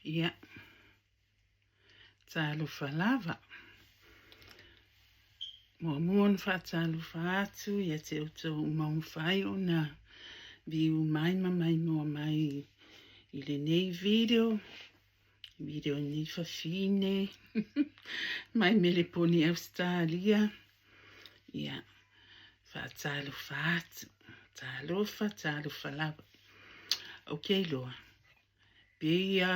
Ia, talofa lava. Muamua ona faatalofa atu ia te outou uma ua mafai ona viu mai ma maimoa mai i lenei video, video i nei fafine, mai Meleponi, Ausetalia. Ia, faatalofa atu. Talofa, talofa lava. Ou te iloa, pei a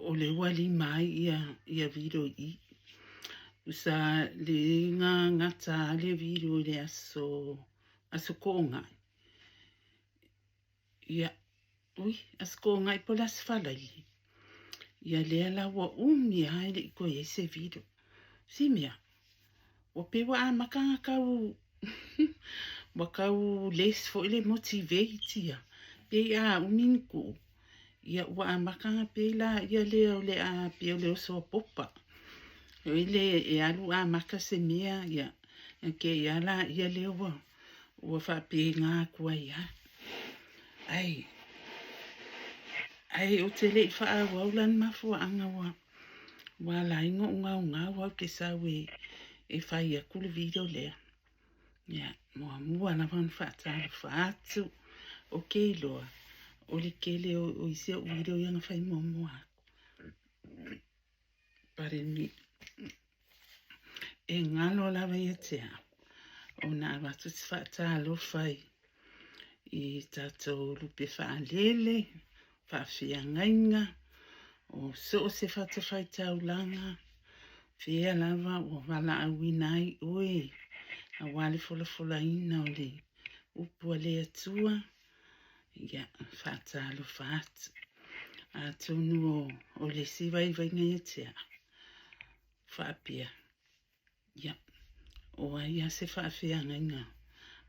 o le ua lima ai ia, ia video i i. Usa le ga gata le video i le aso, aso koonai. Ia, ui, aso koonai po le aso falaili. Ia lea la ua umi a e le i toe i ai se video. Si mea, ua pei ua amata ona tau ua tau less foi le motivate ia. Pei a umi ni tuu, ia ua amata ona pei la ia lea o le a pei o le oso a popa. Oi le e alu amata se mea, ia, e te ia la ia lea ua ua faapena atu ai lava. Ai, ai ou te le i faaauau la le mafuaaga ua Ua ala ai ona ou gaogao au ke sau e, e fai atu le video lea. Ia, muamua lava ona faatalofa atu. O ke iloa, o le tele o, o isi o'u video ia na fai muamua atu. Pardon me. E galo lava ia te au, ona avatu se faatalofa i, i tatou lupe faalele, faafeagaiga, o so o se fatafaitaulaga, fea lava ua valaauina ai oe, aua le folafolaina o le upu a le Atua, ia, faatalofa atu. Atonu o, o le isi vaivaiga ia te au, faapea, Ia, o ai a se faafeagaiga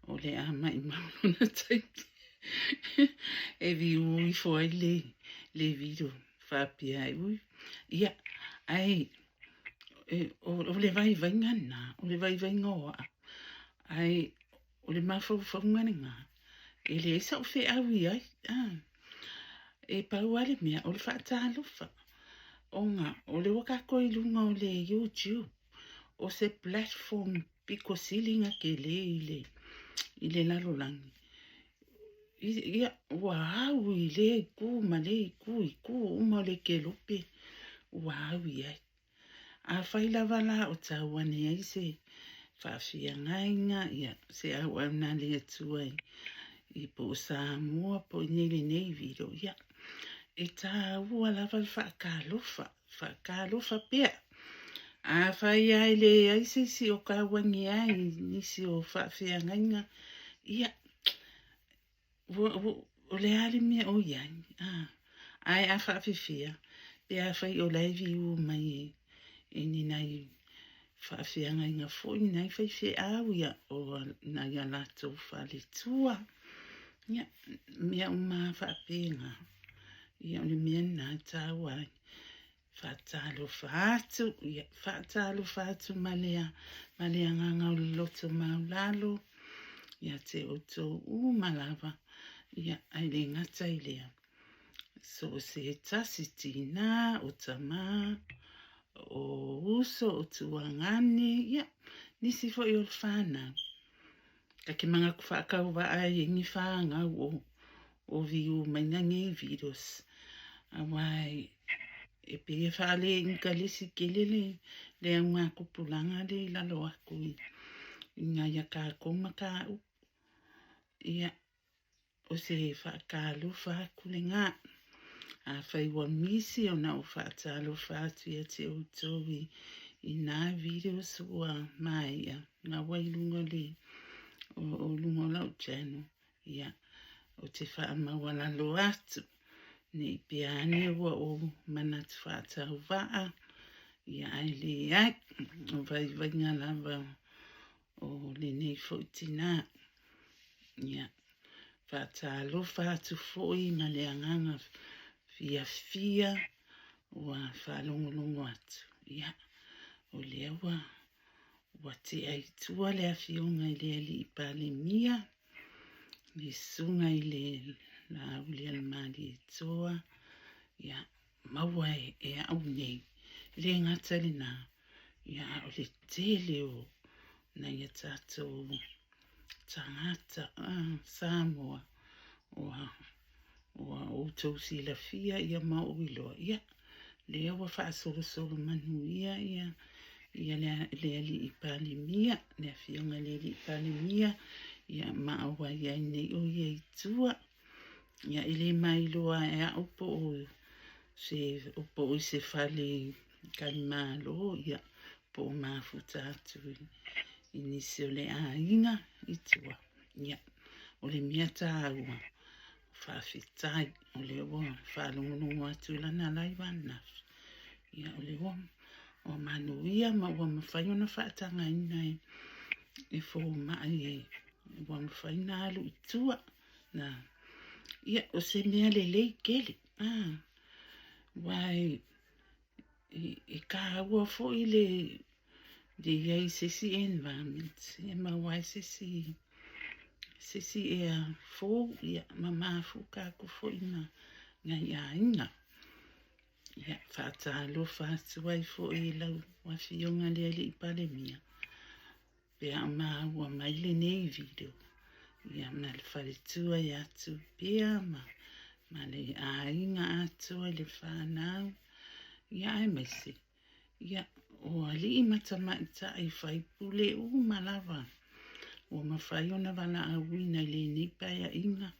o le a maʻimau lona taimi e viu ifo ai le, le video faapea ai, ui. Ia, ae, e, o, o le vaivaiga lena, o le vaivaiga o aa. Ae, o le mafaufauga lena, e leai sa'u feau i ai, a. E pau lava le mea, o le faatalofa, ona o lea ua tatou i luga o le YouTube, o se platform pito sili ona tele i le, i le lalolagi. Ia, ua au i lea itu ma lea itu, itu uma o le kelope, ua au i ai. Afai lava la o tau ane ai se faafeagaiga, ia, se auauna a le Atua i, i po o Samoa po o inei lenei video, ia, e tāua lava le faatalofa, faatalofa pea. Afai lava e leai se isi o tau ane ai i nisi o faafeagaiga, ia, Ua, ua, o le a le mea o i ai, a, ae a faafefea, pe afai o la e viu mai e, e ni nai faafeagaiga foi, ni nai faifeau, ia, o nai a latou faletua, ia, mea uma lava faapena. Ia, o le mea lena e taua ai. Faatalofa atu, ia, faatalofa atu ma le, ma le agaga o le loto maulalo ia te outou uma lava, ia, ae le gata i lea. So o se tasi tinā, o tamā, o uso, o tuagane, ia, nisi foi o le whānau. Ka te manatu whaakauvaa ai e ni whāngau o, o viu mai na nei videos. Aua e, e pei e whaale inkalesi kele le, le au ngā kupulanga le i lalo aku i, i ngā ia kākou ma kā upu. Ia, O se faatalofa atu lena. Afai ua misi ona ou faatalofa atu ia te outou i, i nā videos ua maea gaua i luga o le, o, o luga o lau channel, ia, o te faamaualalo atu, ne i pea ane ua ou manatu faatauvaa, ia ae leai, o vaivaiga lava o lenei foi tinā. Ia, faatalofa atu foi ma le agaga fiafia ua faalogologo atu. Ia, o lea ua, ua tea i tua le afioga i le Alii Palemia, le susuga i le Laauli Almalietoa, ia, maua e au nei. E le gata i lena, ia a o le tele o nai a tatou tagata Samoa ua outou silafia ia ma ou iloa, ia, lea ua faasolosolo manuia ia ia le, le alii Palemia, le afioga i le alii Palemia, ia ma ua i ai nei o ia i tua. Ia e le mailoa e au po o se po o i se fale talimalo, ia po o mafuta atu i nisi o le aiga i tua. Ia, o le mea taua, faafetai o lea ua faalogologo atu i lana live ananafi. Ia, o lea ua manuia ma ua mafai ona faatagaina e fomai e ua mafai ona alu i tua. Na, ia, o se mea lelei tele, aua e taua foi le i ai i se isi environment e maua ai se isi ea fou, ia, ma mafuta atu foi ma nai aiga. Ia, faatalofa atu ai foi i lau Afioga i le Alii Palemia, pe a maua mai lenei video, ia, ma le faletua ia Tupia ma le aiga atoa i le fanau, ia, aemaise, ia, o alii ma tamaitai faipule uma lava ua mafai ona valaauina i lenei paeaiga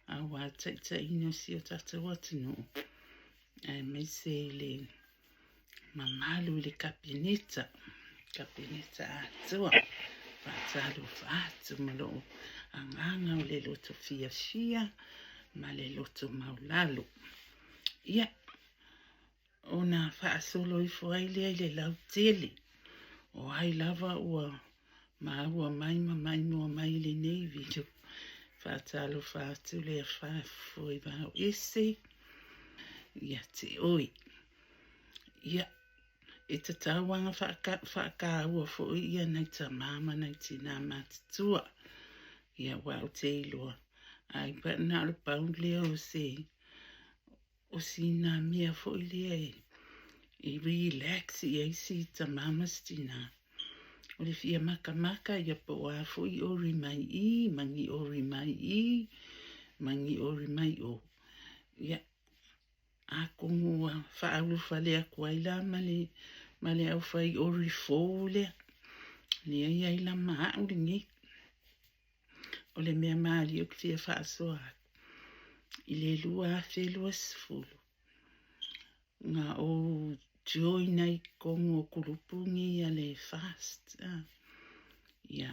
aua taitaiina o si o tatou atunuu, aemaise i le mamalu i le Kapeneta, Kapeneta atoa. Faatalofa atu ma lou agaga o le loto fiafia ma le loto maulalo. Ia, ona faasolo ifo ai lea i le lautele, o ai lava ua maua mai ma maimoa mai i lenei video. Faatalofa atu le afafoe vao ese ia te oe. Ia, e tatau ona faataua foi ia nai tamā ma nai tinā matutua. Ia, aua ou te iloa, ai pa na o le pau lea o se o sina mea foi lea e relax i ai si tamā ma si tinā. O le fia makamaka ia po o a foi ori mai i, ma ni ori mai i, ma ni ori mai o. Ia, atonu ua faaulufale atu ai la ma le aufai ori fou lea, lea e i ai la ma au lenei. O le mea malie ou te fia faasoa atu, i le 2020, na ou join ai i totonu o kulupu nei a le FAST. Ia,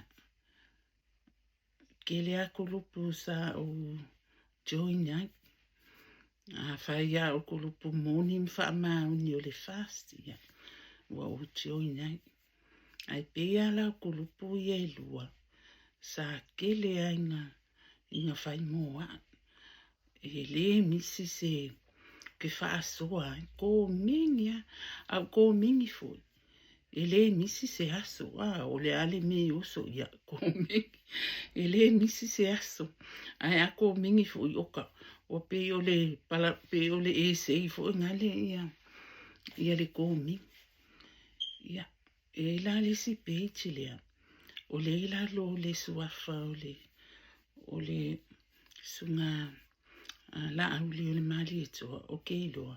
tele lava kulupu sa ou join ai. Afai lava o kulupu moni ma faamaoni o le FAST, ia, ua ou join ai. Ae pei lava la o kulupu ia e lua, sa tele lava ina fai mo au. E le misi se ke faasoa ai, komeni lava, a o komeni foi, e le misi se aso, a o le a le mea e oso, ia, komeni, e le misi se aso, ae a komeni foi, oka, ua pei o le pala, pei o le essay foi nale ia, ia le komeni. Ia, e i ai la le isi page lea, o lea e i lalo o le suafa o le susuga Laaulialemalietoa, o ke iloa,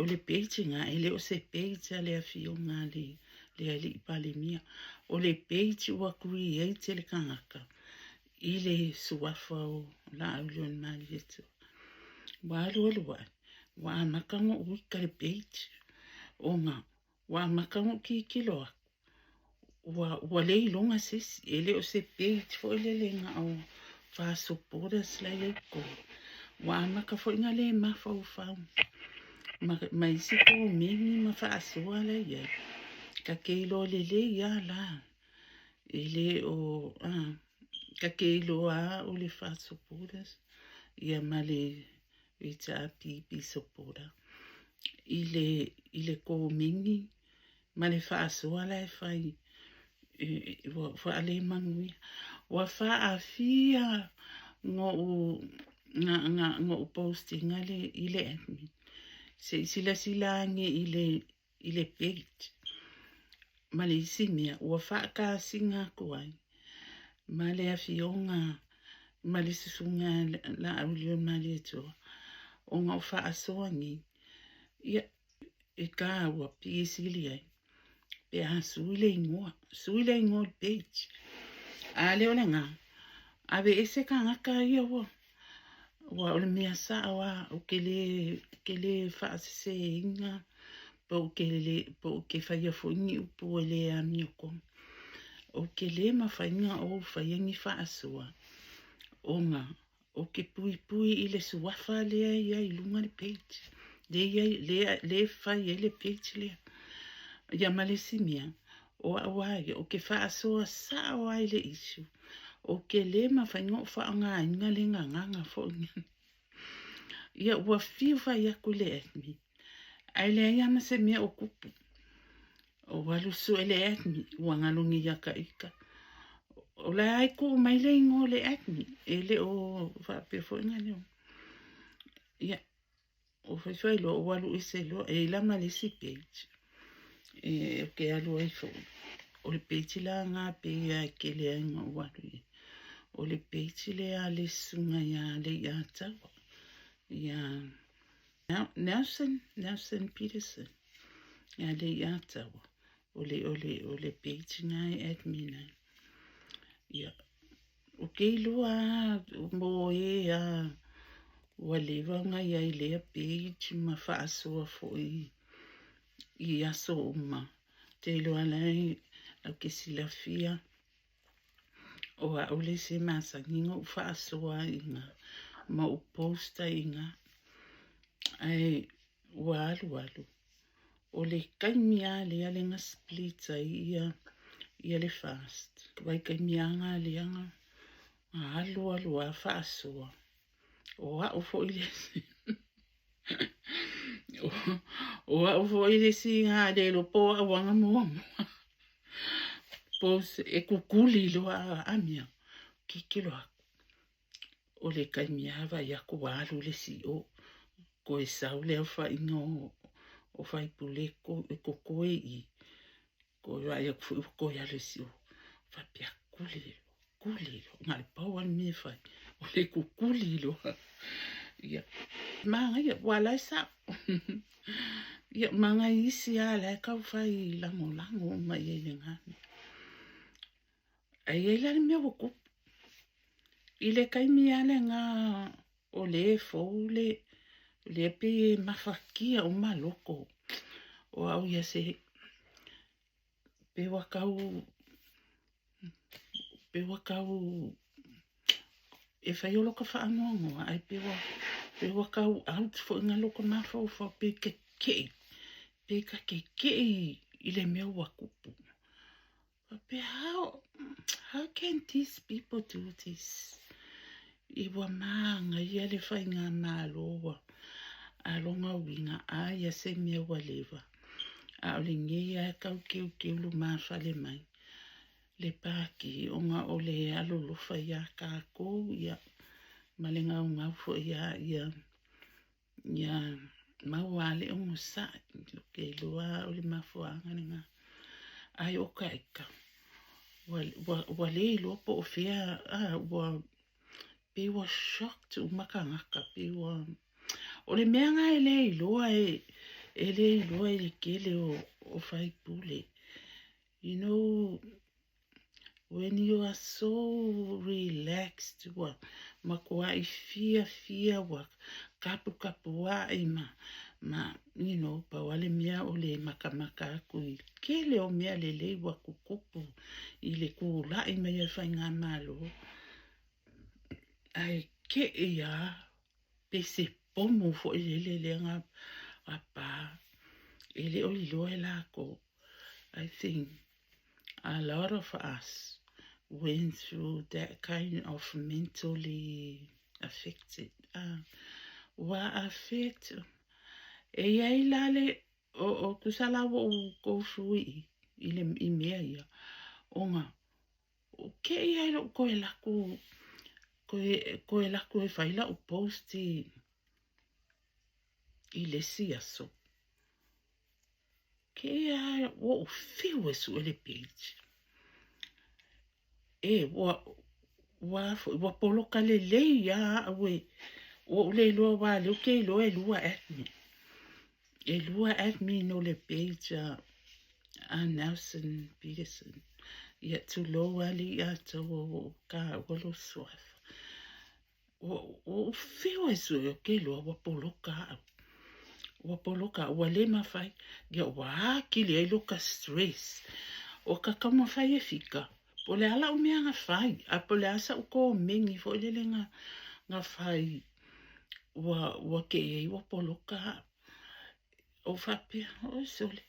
o le page lena, e le o se page a le afioga a le alii Palemia. O le page ua create e le tagata i le suafa o Laaulialemalietoa. Ua alualu ae, ua amata ona ou ita le page, ona ua amata ona ou tilotilo atu, ua le iloga se isi, e le o se page foi lele na o FAST supporters la e i ai i totonu. Ua amata foi ona le mafaufau ma isi komeni ma faasoa la e i ai. Ta te iloa lelei lava la, e le o, ta te iloa lava o le FAST supporters ia ma le HRPP supporter i le komeni ma le faasoa la e fai ua faalemanuia. Ua faafia noʻu posting i le admin. Se i silasila ane i le i le page. Ma le isi mea ua faakasina atu ai ma le afioga ma le susuga Laaulialemalietoa ona o faasoa nei, ia, e taua pei e sili ai pe a sui le igoa, sui le igoa o le page. A lea o lena, aveese tagata ia ua, ua o le mea sao lava, ou te le, ou te le faaseseina po ou te le, po ou te faia foi ni upu e le amiotonu. Ou te le mafai ona ou faia ni faasoa ona ou te puipui i le suafa lea e i ai i luga le page, lea e i ai, lea, lea e fai ai le page lea. Ia ma le isi mea, o au lava ia, ou te faasoa sao lava i le issue. Ou te le mafai ona ou faaaogaina le gagana foi. Ia ua fiu fai atu i le admin, ae leai lava ma se mea o tupu. Ua alu sue le admin, ua galo nei ia ta ita. O la e tuu mai le igoa o le admin, e le o faapea foi na leo. Ia, o faifai loa, ua alu ese loa, e i ai la ma le isi page, e, ou te alu ai foi. O le page la na pei lava e tele ai na ou alu i ai. O le page lea a le susuga ia Leiataua, ia Nelson, Nelson Peterson, ia Leiataua. O le, o le, o le page na e admin ai. Ia, ou te iloa lava mo e a ua leva ona i ai i lea page ma faasoa foi i aso uma. Ou te iloa la e lau te silafia o au le isi e masani ona ou faasoa ai i ina ma ou post ai i ina. Ae ua alu alu, o le taimi lava lea lea na split ai ia, ia le fast. Vaitaimi lava na lea na alu alu lava faasoa. O au foi le isi o au foi le isi na le iloa po o au lava na muamua. Post e kukuli loa a mea, tilotilo atu. O le taimi lava vaai atu ua alu le isi i o, toe sau le aofaiga o faipule e totoe i i, toe vaai atu foi ua toe alu le isi i o. Faapea atu, kuli loa, kuli loa, na o le pau lava le mea e fai, o le kukuli loa. Ia, manaia, aua o la e sao. Ia, ma nai isi lava o la e tau fai lagolago uma i ai i lena mea. Ae i ai la le mea ua tupu. I le taimi lava lena o lea e fou le, lea pei e mafatia uma loko o au ia se, pei ua tau, pei ua tau, e fai o loka faanoanoa, ae pei ua, pei ua tau out foi na loka mafaufau, pei kekeʻi, pei ka kekeʻi i le mea ua tupu. Faapea, how, how can these people do this? I ua māgaia le faigamalo ua a lona uiga a ia se mea ua leva. A o lenei lava e tau keukeu lumafale mai le pākī ona o le alolofa iā tākou ia ma le gaugau foi iā ia ia maua le onosai. Ou te iloa o le mafuaaga lena. Ae o ka ika, ua, ua, ua le iloa po o fea, a, ua, pei ua shocked uma tagata, pei ua, o le mea lena e le iloa e, e le iloa e le tele o, o faipule. You know, when you are so relaxed, ua matuai fiafia, ua kapukapuaʻi ma, ma, you know, pau lava le mea o le makamaka atu i le tele o mea lelei ua tutupu i le tulaʻi mai o le faigamalo. Ae kei lava pe se pomu foi lele lea na pa, e le o iloa e lakou. I think a lot of us went through that kind of mentally affected. Ua affect. E i ai la le, o, o tusa la ua ou go through i, i, le, i mea ia, ona, o kei ai lou koe laku, koe, koe laku e fai lau post i, I le isi aso, kēia ua ou fiu e suʻe le page. E, ua, ua foi, ua poloka lelei lava au e, ua ou le iloa aua o lea ou te iloa e lua admin. E lua admin o le page a, a Nelson Peterson. Ia, tulou alii atoa ua ou taua lou suafa. Ua ou fiu e sue ou te iloa ua poloka au. Ua poloka au, ua le mafai. Ia ua atili ai loka stress. O ka taumafai e fika, po o le a lau mea na fai, a po o le a sa'u komeni foi lele na, na fai ua, ua te i ai ua poloka au. Ou faapea, oi sole,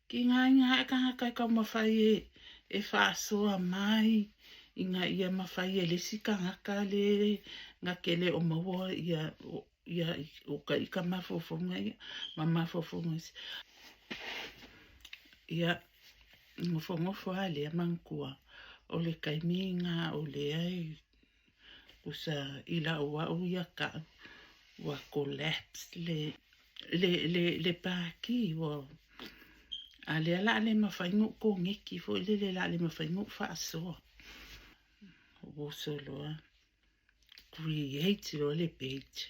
Tigaina ae tagata e taumafai e faasoa mai ina ia mafai e le isi tagata le na te le o maua ia ia o ka ika mafaufauga ia ma mafaufauga isi. Ia nofonofo lava lea manatua o le taimi na o lea e Usa i lau au ia ka'u ua collapse le le le le pākī ua a lea la a le mafai ona ou koneki foi lele la a le mafai ona ou faasoa. Ua oso loa create loa le page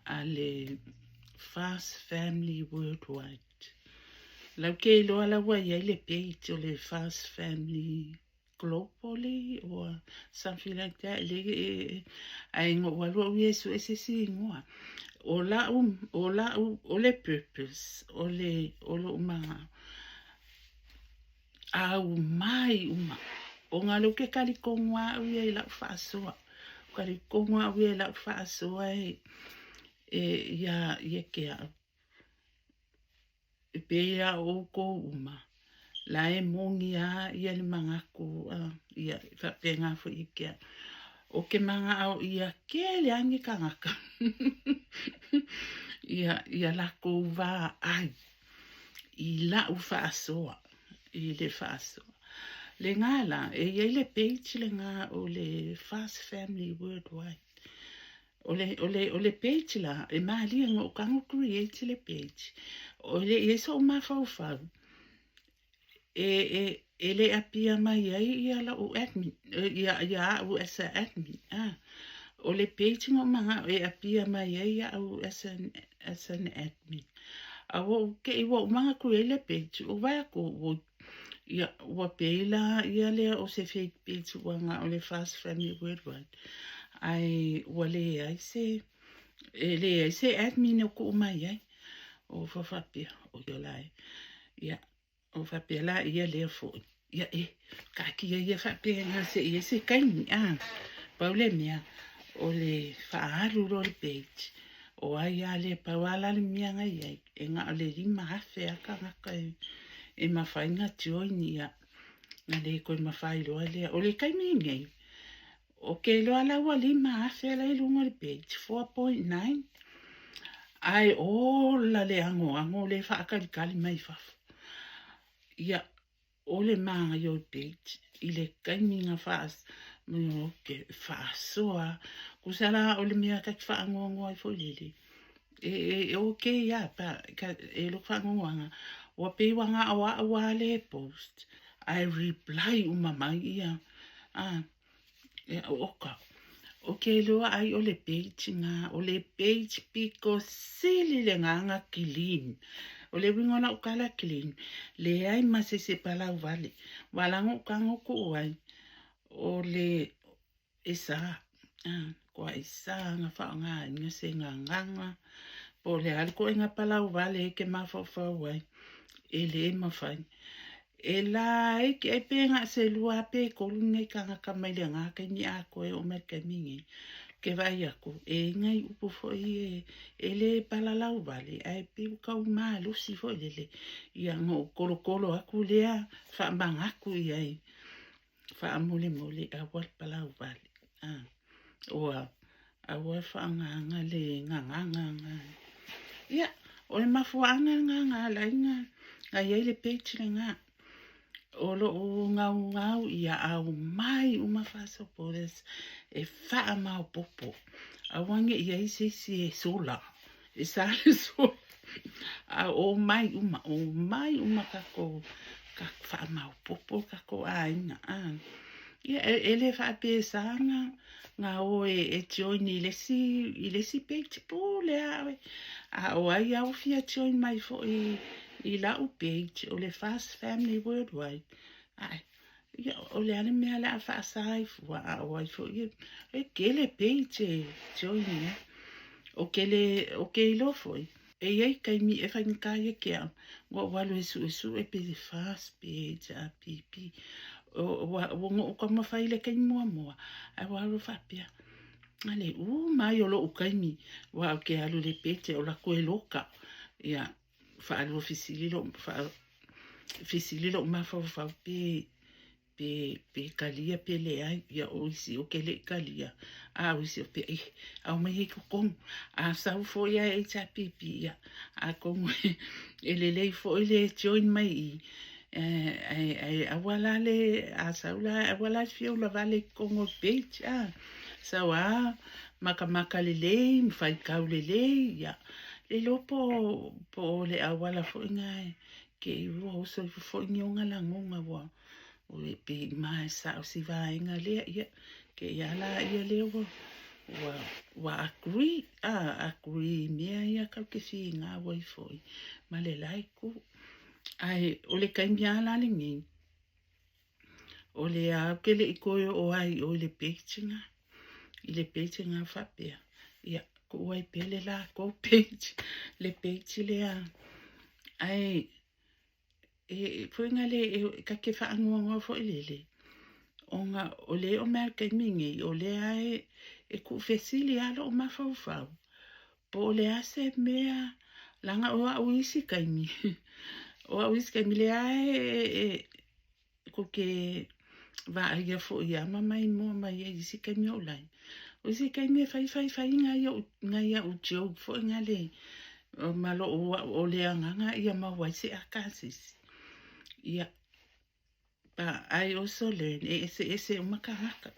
a le Fast Family Worldwide. Lau ke iloa la ua i ai le page o le Fast Family Globally or something like that le ae na ou alu au ia e sue se isi igoa. O la'u, o la'u, o le purpose, o le, o lo'u mana'o, aumai uma, ona lea ou te talitonu lava au ia i la'u faasoa, talitonu lava au ia i la'u faasoa e, e ia, ia te a'u. E pei lava o ʻoukou uma, la e moni lava ia le manatu, ia, e faapena foi i ke au. ʻO ke manaʻo ia kele a ni kanaka ia, ia lākou wā ʻai i laʻu faasoa, i le faasoa. Lena la, e i ai le page lena o le Fast Family Worldwide. O le, o le, o le page la, e malie na ou tago create le page. O le i ai soʻu mafaufau, e, e, e le apia mai ai ia la'u admin, ia, ia a'u as a admin. Ah. O le page na ou mana'o e apia mai ai a'u as an, as an admin. A ua ou keʻi ua uma ona create le page, ua vae aku, ua Ia, ua pei la ia lea o se fake page ua na o le Fast Family Worldwide. Ae ua leai se, e leai se admin o kuʻu mai ai. O faapea, o ia la e. Ia, o faapea la ia lea foi. Ia e, taatia ia faapena se i ai se taimi, a. Pau le mea, o le faaalu loa le page, o ai a lea, pau a la le mea na i ai. E na o le 5,000 a tagata e, e mafai na join ia, na le toe mafai loa lea. O le taimi nei, o ke iloa la ua 5,000 la i luga o le page, 4.9, ae ola le anoano le faakalitali mai fafo. Ia, O le māngai o le page i le taimi na faasoa, kusa la o le mea ta te faanoanoa ai foi lele, e, e, e okay a, pa, ka, e loko faanoanoaga, ua pei ua na o a'u a le post, ae reply uma mai ia, a, E oka, o ke iloa ai o le page nga, o le page piko sili le nganga clean. O le uiga o la'u kala clean, leai ma se isi e palau wale. Ua laga ou tago ku'u ai, o le e sa, ah, koa i sa na faaaogaina se gagaga, po o le a le koʻega palau wale e ke mafaufau ai, e le mafai. E laiti ai pe na o se lua pe tolu nei kānaka mai le gā taimi atoa e oo mai le taimi nei. Ke vaai aku, e i nai upu foi e, e le palalau wale, ae pei ua tau malosi foi lele. Ia na ou kolokolo aku lea, faamanatu i ai, faamolemole aua le palau wale. Ah, ua, aua le faagaga le gagaga ga. Ia, o le mafuaaga lena na ala ai na, na i ai le page lena. O lo'u gaugau ia aumai uma FAST supporters e faamaopopo. Aua ne i ai se isi e sola, e sa le sola. A omai uma, omai uma takou faamaopopo takou aiga. Ia, e le faapea e sa na o e join i le isi page pule a oe. A o ai au fia join mai foi i la'u page o le FAST Family Worldwide. Ai, ia, o le a le mea le a faasa ai fua, a o ai foi e tele page e join ai. O ke le, o ke iloa foi, e iai taimi e faigata ia te au, ua ou alu e suesue pe FAST pe HRPP. Ua na ou taumafai i le taimi muamua, ae ua alu faapea, ale uma ai o lo'u taimi, ua ou te alu i le page o latou e loka. Ia, faalua fesili lo'u, fesili lo'u mafaufau pe talia pe leai. Ia, o isi o ke le'i talia, a o isi o pe aumai ai totonu. A sau foi a HRPP, ia, atonu e lelei foi le join mai i, e aua la le, a sau la, aua la le fia ulavale i totonu o le page, a. Sau a makamaka lelei, ma faitau lelei, ia, le iloa po o le auala foi na ke i ua oso ifo foi ni ona lagona ua o le pe i ma e sa'o si vaega lea, ia, ke ia la ia lea ua agree, agree i mea ia tatou te finau ai foi ma le la itu. Ae o le taimi lava la lenei, o le a ou te le'i toe oo ai i o i le page na, i le page na faapea, ia, tuu ai pea le latou page, le page lea. Ae, e foi na le, e ta te faanoanoa foi lele, ona o le oo mai lava i le taimi nei, o lea e tuufesili lava lo'u mafaufau, po o le a se mea, leaga o au isi taimi, o au isi taimi lea e tou te vaaia foi ia ma maimoa mai ai isi taimi o lai. O isi taimi e fai fai fai nai a'u joke foi na le, ma lo'u o le agaga ia maua ai se aka a se isi. Ia, but I also learn e eseese uma tagata.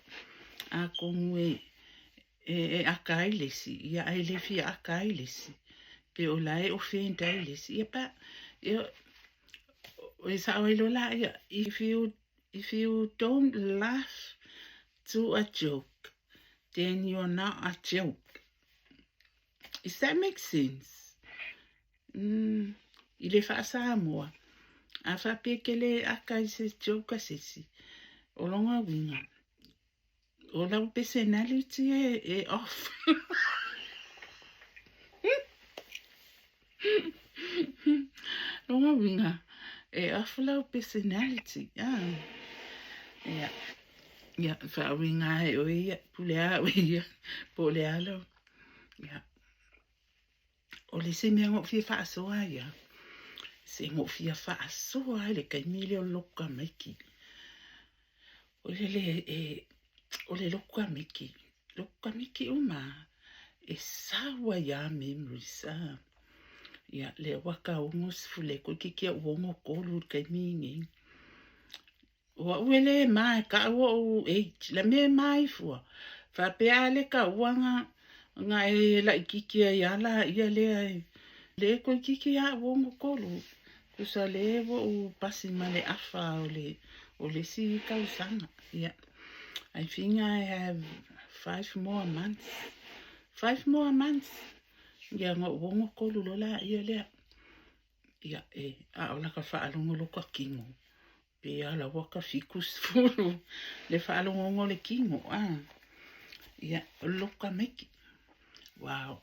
Atonu e aka ai le isi, ia ae le fia aka ai le isi. Pe o la e offend ai le isi. Ia pa, ia, e sa'o ai loa laia, if you don't laugh to a joke, then you're not a joke. Does that make sense? I le faa-Samoa, a faapea ke le aka i se joke a se isi, o lona uiga, o lau personality e off. Lona uiga, e off lau personality. Ah. Ia, ia, faauiga ai o ia, pule a o ia, po o le a lau. Ia. O le isi mea na ou fia faasoa ia, se na ou fia faasoa ai le taimi lea o le loku tamaiti. O le, e, o le loku tamaiti, loku tamaiti uma, e sau ai a memories. Ah. Ia, lea ua ka 60 le toeitiiti a'u 63 i le taimi lenei. O a'u e lē ma e ka'u o'u age, le mea e ma ai fua, faapea a le taua na e laʻitiiti ai a laia lea e lē toeitiiti a'u 63, tusa lē ua ou pasi ma le afa o le isi tausaga. Ia, I think I have 5 more months. 5 more months. Ia, na ou 63 loa laia lea. Ia, e, a o laka faalogo loka tino. Pe ala ua ka 70 le faalogogo o le tino. Ah. Ia, o le loku tamaiti. Wow.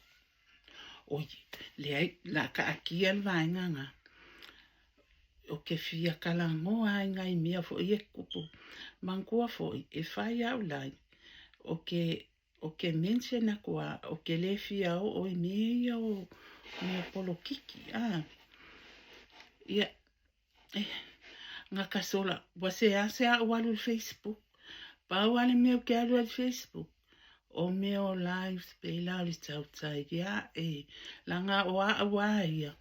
Oi, leai, la kaatia le vaega na. O ke fia talanoa ai nai mea foi e tupu. Manatua foi, e fai au lai, o ke mention aku a, o ke le fia o i mea ia o mea polokiki. Ah. Ia, gakasola, ua seasea a'u alu i le Facebook. Pau a le mea ou te alu ai i le Facebook, o mea o lives pe la o le tautai a'e, laga o a'u a ia,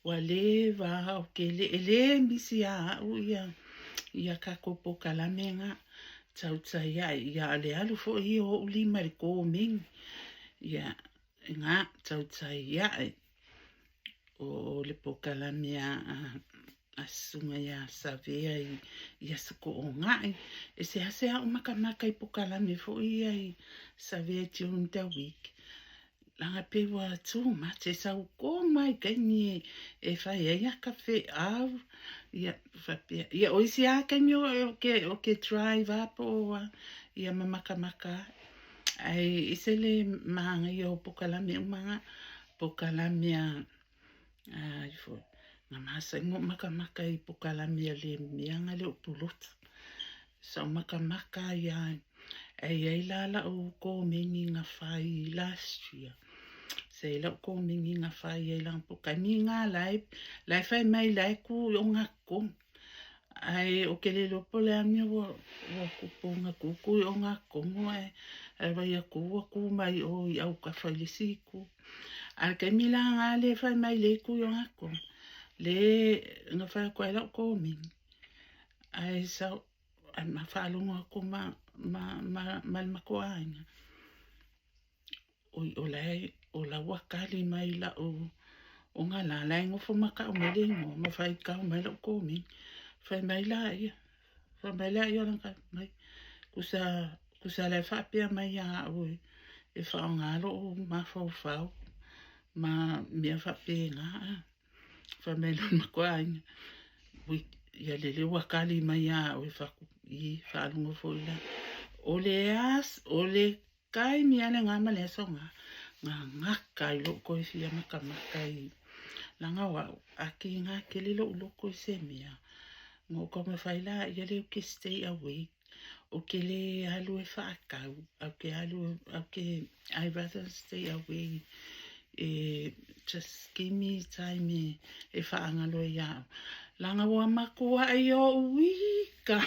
ua leva o ke le, e lē misi iā a'u ia. Ia tatou polokalame na tautai ae ia o le alu foi ia o ou lima i le komeni. Ia na tautai ae o le polokalame a a Susuga ia Savea i Aso Toonai. E seasea ou makamaka i polokalame foi ia i Savea during the week. Leaga pei ua too much, e sau tonu lava i taimi e fai ai ata feau, ia faapea. Ia o isi lava taimi ou te drive lava po o a, ia ma makamaka ai. Ae ese le manaia o polokalame uma na, polokalame a ai foi, na masani ona ou makamaka i polokalame a le mea na le o Pulotu. Sa ou makamaka ai lava, ae i ai la lau komeni na fai last year. Sa i ai lau komeni na fai ai lana polokalame na la e fai mai la e tu i ogatotonu. Ae ou te le iloa po o le a le mea ua tupu na tutu i ogatotonu ae vaai atu ua tu mai o i autafa i le isi itu. A o le taimi la lena lea e fai mai lea e tu i ogatotonu, lea na fai atu ai lau komeni. Ae sau, ae ma faalogo atu ma le matou aiga, oi o la e, o la ua tali mai lau ogalā, la e nofo ma tau mai le igoa ma faitau mai lau komeni. Fai mai laia, fai mai laia o lana tali mai, tusa, tusa la e faapea mai ia au e faaaoga lou mafaufau ma mea faapena. Fai mai loa le matou aiga, ui, ia lele ua tali mai ia au e fai atu, i, faalogo foi la. O le aso, o le taimi lava lena ma le aso na, na gata ai lou toe fia matamata i, leaga o au, a tiga tele lou loto i se mea, na ou taumafai laia lea ou te stay away. Ou te le alu e faatau, ou te alu, ou te, I rather stay away e just give me time e faagalo ai ia au. Leaga ua matuai ou ika.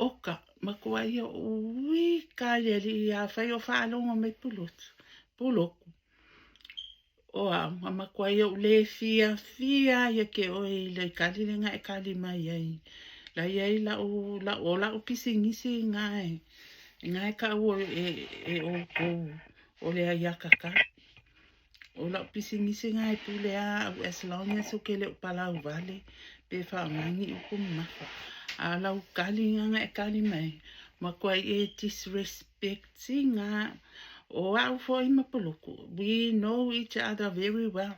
Oka, matuai ou ika i le alii afai o faalogo mai Pulotu, Puloku. O au, na matuai ou le fiafia ai ia te oe i le tali lena e tali mai ai. La i ai lau, lau, o lau pisinisi na e, na e taua e outou o le aiatatau. O lau pisinisi na e pule a au as long as ou te le o palau wale pe faaaoga ni upu mamafa. A o lau tali na na e tali mai, matuai e disrespect ina o au foi ma Puluku, we know each other very well.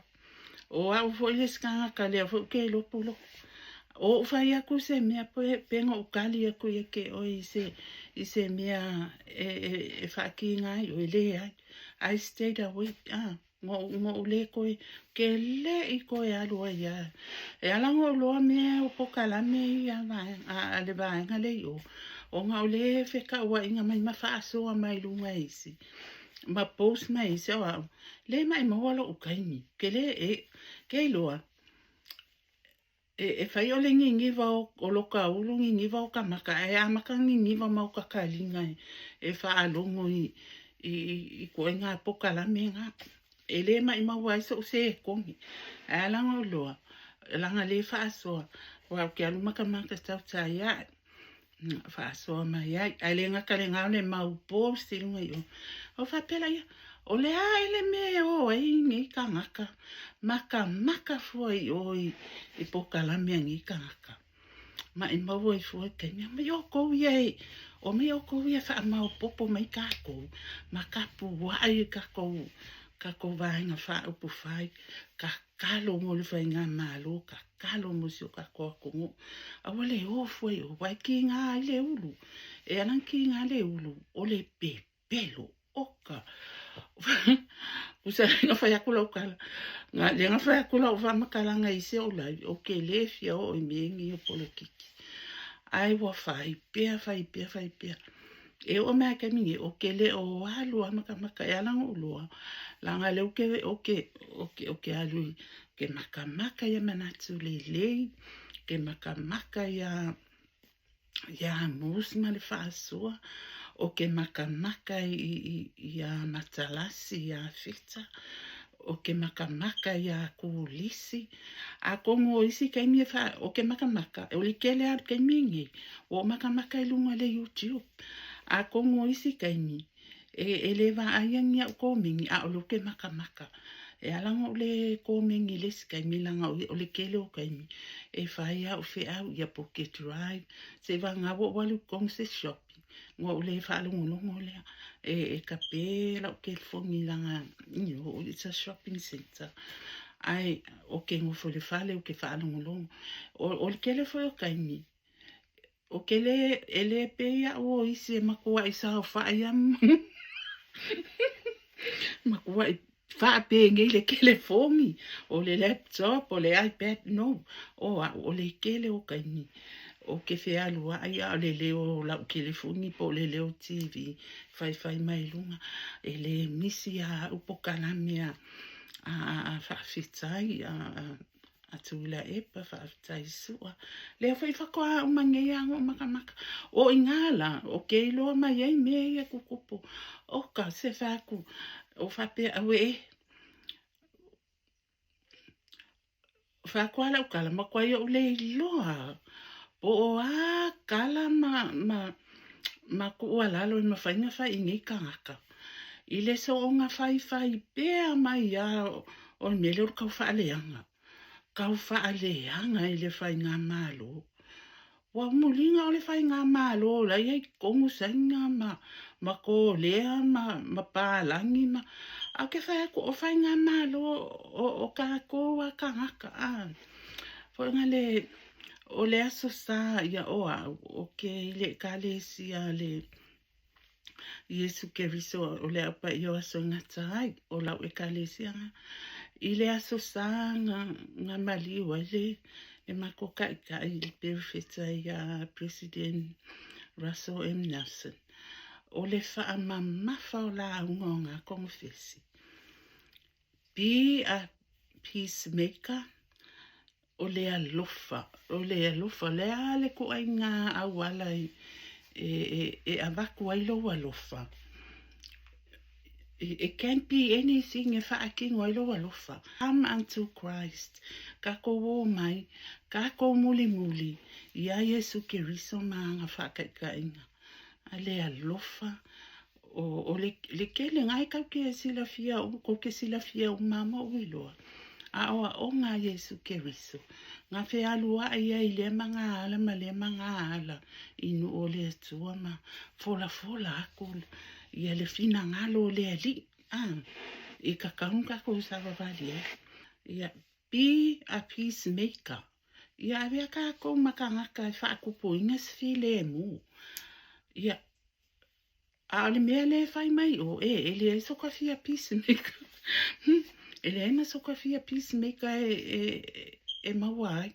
O au foi le isi tagata lea foi ou te iloa Puluku. O ou fai atu se mea pe na ou tali atu ia te oe i se, i se mea e faakīga ai oe, leai. I stayed away, ah, na ou le toe, ke le i toe alu ai lava. E ala ona ou loa mea o polokalame ia a le vaega lea i o, ona o lea e fetauaiga mai ma faasoa mai luga e isi, ma post mai e isi, o au, le maimau lou taimi, ke le, e, ke iloa, E fai o le niniva o lo ka ulu, niniva o ka maka, ae amata niniva ma o ka kaliga e faalogo i ituaiga polokalame na. E le maimau ai so'u sekone. Ae ala ona ou iloa, leaga le faasoa, aua ou te alu matamata tautai ae, faasoa mai ai. Ae le gata i lena o le mau post i luga i o. Ou faapea laia, o le a ea le mea e o ai nei tagata, matamata fua i o i polokalame a nei tagata. Maimau ai fua i taimi, omai outou ia e, omai outou ia e faamaopoopo mai tatou, ma tapuai i tatou Vaega Faaupufai, tatalo mo le Faigamalo, tatalo mo si o tatou atunuu. Aua le o fua i o, aua e kiga ai le ulu. E ala ona kiga le ulu, o le pepelo, oka. Tusa lea na fai atu lau tala, lea na fai atu lau faamatalaga i se ou live, ou te le fia oo i mea nei o polokiki. Ae ua fai pea, fai pea, fai pea. E oo mai lava i le taimi nei, ou te le o alu lava matamata, e ala ona ou iloa, leaga o lea ou te, ou te, ou te, ou te alu i, ou te matamata ia Manatu Lelei, ou te matamata ia, ia Mos ma le Faasoa, ou te matamata i, i, iā Matalasi, iā Feta. Ou te makamaka iā Kulisi. Atonu o isi taimi e wha, o te makamaka, o le kele a le taimi nei, ua ou makamaka i luga o le YouTube. Atonu o isi taimi, e, e le vaaia ni au komeni, a o lea ou te makamaka. E ala ona ou le komeni i le isi taimi, leaga o le tele o taimi, e fai au feau, ia po ou te drive, seivagana ua ou alu i totonu se shop, Ona ou le faalogologo lea e kape lau telefoni leaga you know, it's a shopping center. Ae ou te nofo i le fale ou te faalogologo. O le tele foi o taimi, ou te le, e le pei au o isi e matuai saofai lava matuai faapenei le telefoni, o le laptop, o le iPad, no. O au, o le tele o taimi ou te fealuai a o le leo o lau telefoni po o le leo o le TV faifai mai luga. E le misi lava au pokalame a faafetai a Tuilaepa, faafetai Sua. Lea foi faatoa uma nei lava ona ou makamaka. O i ina la, ou te iloa mai ai mea ia e tutupu. Oka, se fai atu, o faapea, auē, fai atu lava lau tala, matuai ou le iloa po o a tala ma tuualalo e mafai ona fai i nei tagata. I le soona faifai pea mai lava o le mea lea o le taufaaleaga, taufaaleaga i le faigamalo. Ua muliga o le faigamalo o la e i ai i totonu Saina ma Kolea ma Palagi ma, ae ou te fai atu o faigamalo o tatou lava tagata a. Foi na le, o le Aso Sa ia o au, ou te i le Ekalesia a le Iesu Keriso o le Au Paia o Aso e Gata Ai, o lau Ekalesia na. I le Aso Sa na maliu ai le matou taitai i le perofeta ia President Russell M. Nelson, o le faamamafa o lauga o ngā konofesi. Be a peacemaker, O le alofa, o le alofa, o le a le ituaiga auala e avatu ai lou alofa? It can't be anything e faatino ai lou alofa. Come unto Christ, tatou omai, tatou mulimuli iā Iesu Keriso ma ana faataitaiga. A le alofa, O le tele na e kau ke silafia, kou ke silafia uma ma ou iloa, a aoaoga a Iesu Keriso, na fealuai ai i lea magaala ma lea magaala i nuu o le Atua ma folafola aku ia le finagalo o le Alii, a, i tatau ona tatou savavali ai. Ia, be a peacemaker. Ia avea tatou ma tagata e faatupuina se filemu. Ia, A o le mea lea e fai mai o, e, e leai so ka fia peacemaker. E leai ma so ka fia peacemaker e maua ai.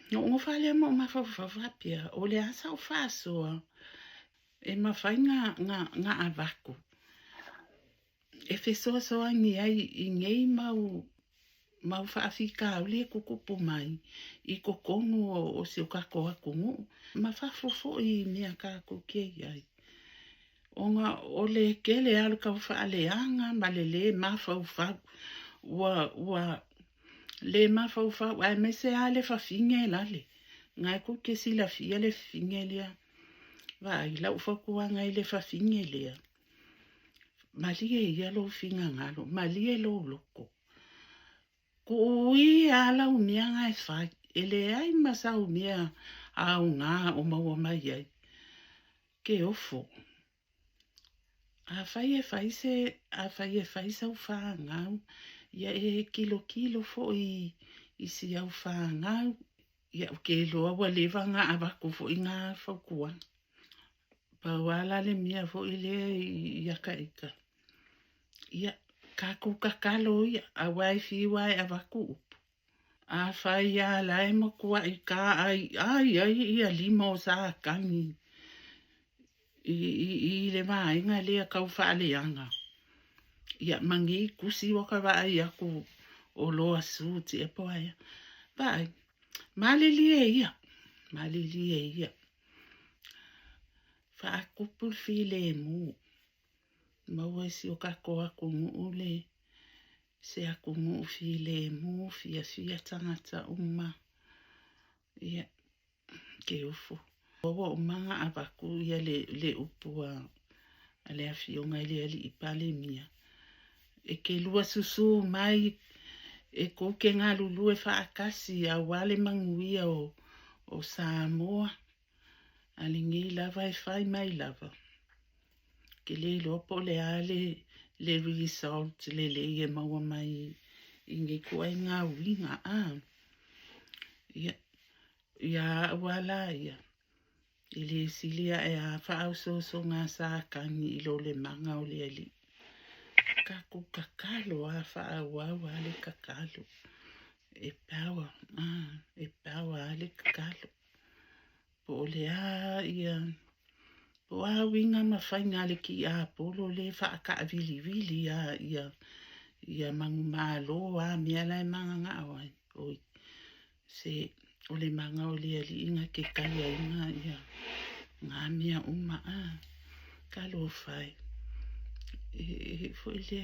Na ou nofa lea ma ou mafaufau faapea, o le a sau faasoa e mafai na avatu e fesoasoani ai i nei mau faafitauli e tutupu mai i totonu o si o tatou atunuu ma fafo foi i mea tatou te i ai. Ona o le tele lava o le taufaaleaga ma le lē mafaufau, ua lē mafaufau aemaise lava le fafine lale, na e tou te silafia le fafine lea. Vaai, lau fautuaga i le fafine lea, Malie ia lou finagalo, malie lou loto. Kuu ia a lau mea na e fai, e leai ma sau mea aoga o maua mai ai. Ke ofo. Afai e fai se, afai e fai sau fanau, ia e kilokilo foi i si au fanau, ia ou te iloa ua leva ona avatu foi na fautuaga. Pau lava la le mea foi lea ia ta ita, ia, tatou tatalo ia, aua e fiu lava e avatu upu. Afai lava la e matuai taaiai ai ia lima o Satani i le vaega lea tau faaleaga, ia, ma nei tusi ua ka vaai atu o loa suit ea po o aea. Vaai, malilie ia, malilie ia. Faatupu le filemu, maua i si o tatou atunuu le se atunuu filemu, fiafia tagata uma. Ia, ke ofo. Ua uma ona avatu ia le, le upu a, a le afioga i le alii Palemia. E te lua susū mai e tou te galulue faatasi aua le manuia o, o Samoa. A lenei lava e fai mai lava. Ke le iloa po o le a le, le result lelei e maua mai i nei ituaiga uiga. A. Ia, ia au a la ia, e le sili aʻe a faaosoosoga a Satani i lo le maga o le Alii. Tatou tatalo a faaauau a le tatalo. E power, a, e power a le tatalo. Po o le a ia, po o a uiga ma faiga a le tiapolo le faatavilivili a ia, ia manumalo a mea la e mananao ai. Oi, se o le maga o le Alii na te taiaina ia ngā mea uma a. Talofa e. E, e foi le,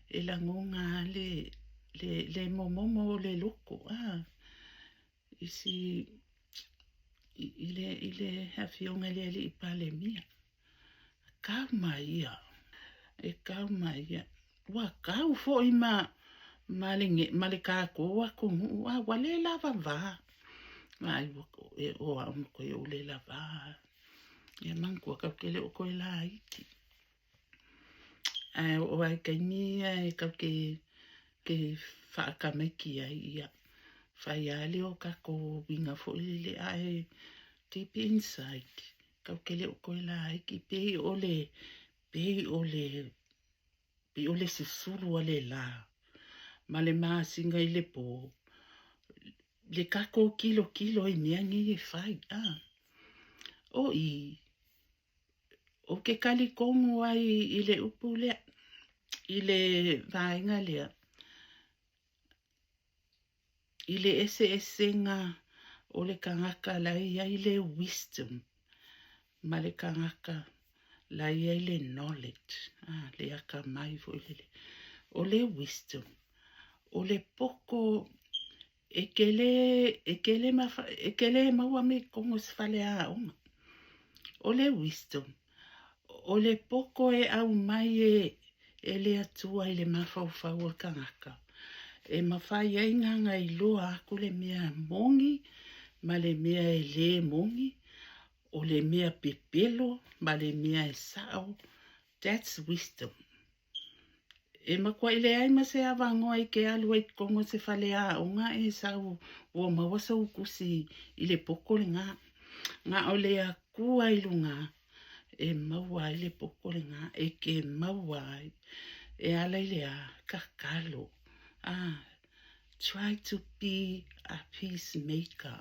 e lagona a le, le, le momomo o le loko a. I si, i, i le, i le afioga i le Alii Palemia. Kau mai ia. E kau mai ia. Ua kau foi ma, ma le, ma le kākou atunuu, a ua le lava vā. Ai, ua, e, o au ma koe o le lava. Ia manatua kau te le o koe laiti. Ae oo ai taimi ia e kau te, te whaakamaiki ai ia. Whai a le o kako winga foi lele ae deep inside. Kau te le o koe laiti. Pei o le, pei o le, pei o le susulu a le la. Ma le masina i le pō. Le kako kilokilo i mea nei e whai. Ah. O i, Ou te talitonu ai i le upu lea, i le vaega lea, i le eseesega o le tagata la e i ai le wisdom ma le tagata la e i ai le knowledge, ah, le atamai foi lele. O le wisdom, o le poto E te le, e te le mafa, e te le maua me totonu o se faleaoga. O le wisdom, o le poto e aumai e, e le Atua i le mafaufau o le tagata, e mafai ai ona iloa atu le mea moni ma le mea e le moni, o le mea pepelo ma le mea e sao. That's wisdom. E matuai leai ma se avanoa i ke alu ai i totonu o se faleaoga e sau ua maua sou tusi i le poto lena. Na o le Atua i luga e maua ai le poto lena, e ke maua ai. E ala i le a? Tatalo. Ah, try to be a peacemaker.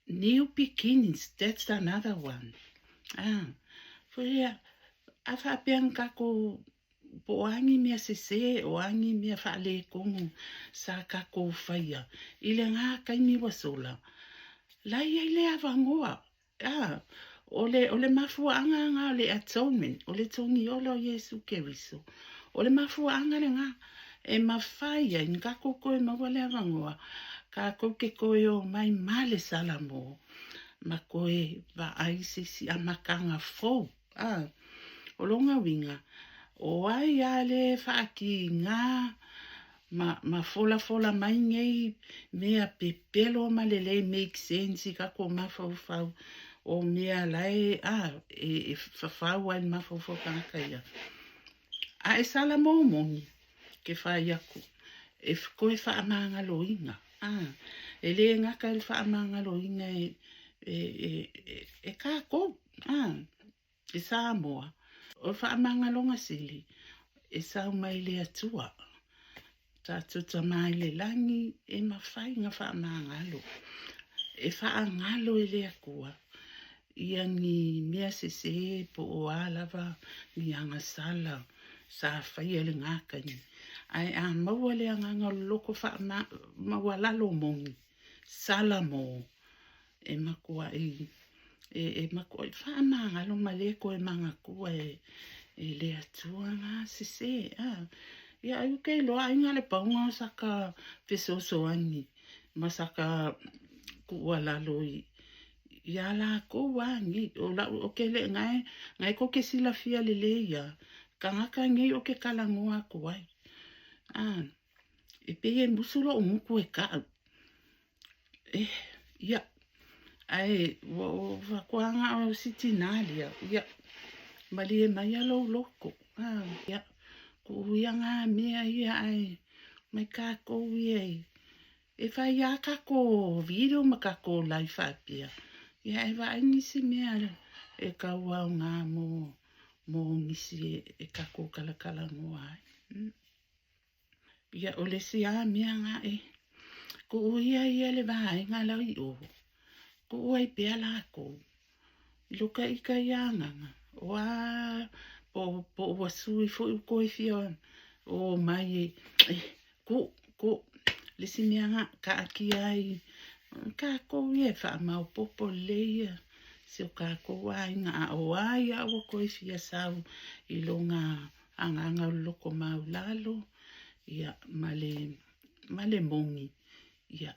New beginnings, that's another one. Ah, foi lea, a faapea na tatou, po o a ni mea sesē, o a ni mea faaletonu sa tatou faia i lena taimi ua sola, la e i ai le avanoa. Ah, o le, o le mafuaaga lena o le atonement, o le togiola o Iesu Keriso. O le mafuaaga lena e mafai ai na tatou toe maua le avanoa, tatou te toe omai ma le Salamo, ma toe vaai se isi amataga fou. A, o lona uiga, o ai a le faatiga ma, ma folafola mai nei mea pepelo ma le le make sense i tatou mafaufau, o mea la e, a, e, e fafau ai le mafaufau tagata ia. A e Salamo moni, ke fai aku, e toe faamagaloina. A, e le gata i le faamagaloina e, e, e, e, e tatou, a, e Samoa. O le faamagaloga sili, e sau mai le Atua. Tatou Tama i le lagi, e mafai na faamagalo. E faagalo e le Atua ia ni mea sesē po o a lava ni agasala sa faia i lena taimi. Ae a maua le agaga o le loko faamaualalo moni, Salamo, e matuai e, e matuai faamagalo ma le toe manatua e, e le Atua na sesē. A. Ia ai ou te iloa ai na o le pau lena o saka fesoasoani ma saka tuualalo i iā latou lava nei. O lau, ou te le, na e, na e tou te silafia lelei lava, tagata nei ou te talanoa atu ai. A, e pei e musu lo'u gutu e ta'u. Eh, ia, ae ua ou faatoa na o si tinā lea, ia, malie maia lou loto, a, ia, tuu ia nā mea ia ae mai kākou ia i, e fai lava kākou video ma kākou live faapea, ia ae vaai nisi mea e tau aoga mo, mo nisi e kākou talatalanoa ai. Mm. Ia, o le isi lava mea gaʻe, kuʻu ia ia le vaega la i ʻō, kuʻu ai pea lākou. I loka ika ia agaga, o a po, po ua sui foi u koe fia o mai e, eh, kuʻu, kuʻu, le isi mea ga, kaatia ai kākou ia e faamaopopo lelei ia si o kākou aiga, a o a ia ua koe fia sau i loga agaga o le loko maulalo, ia, ma le, ma le moni, ia,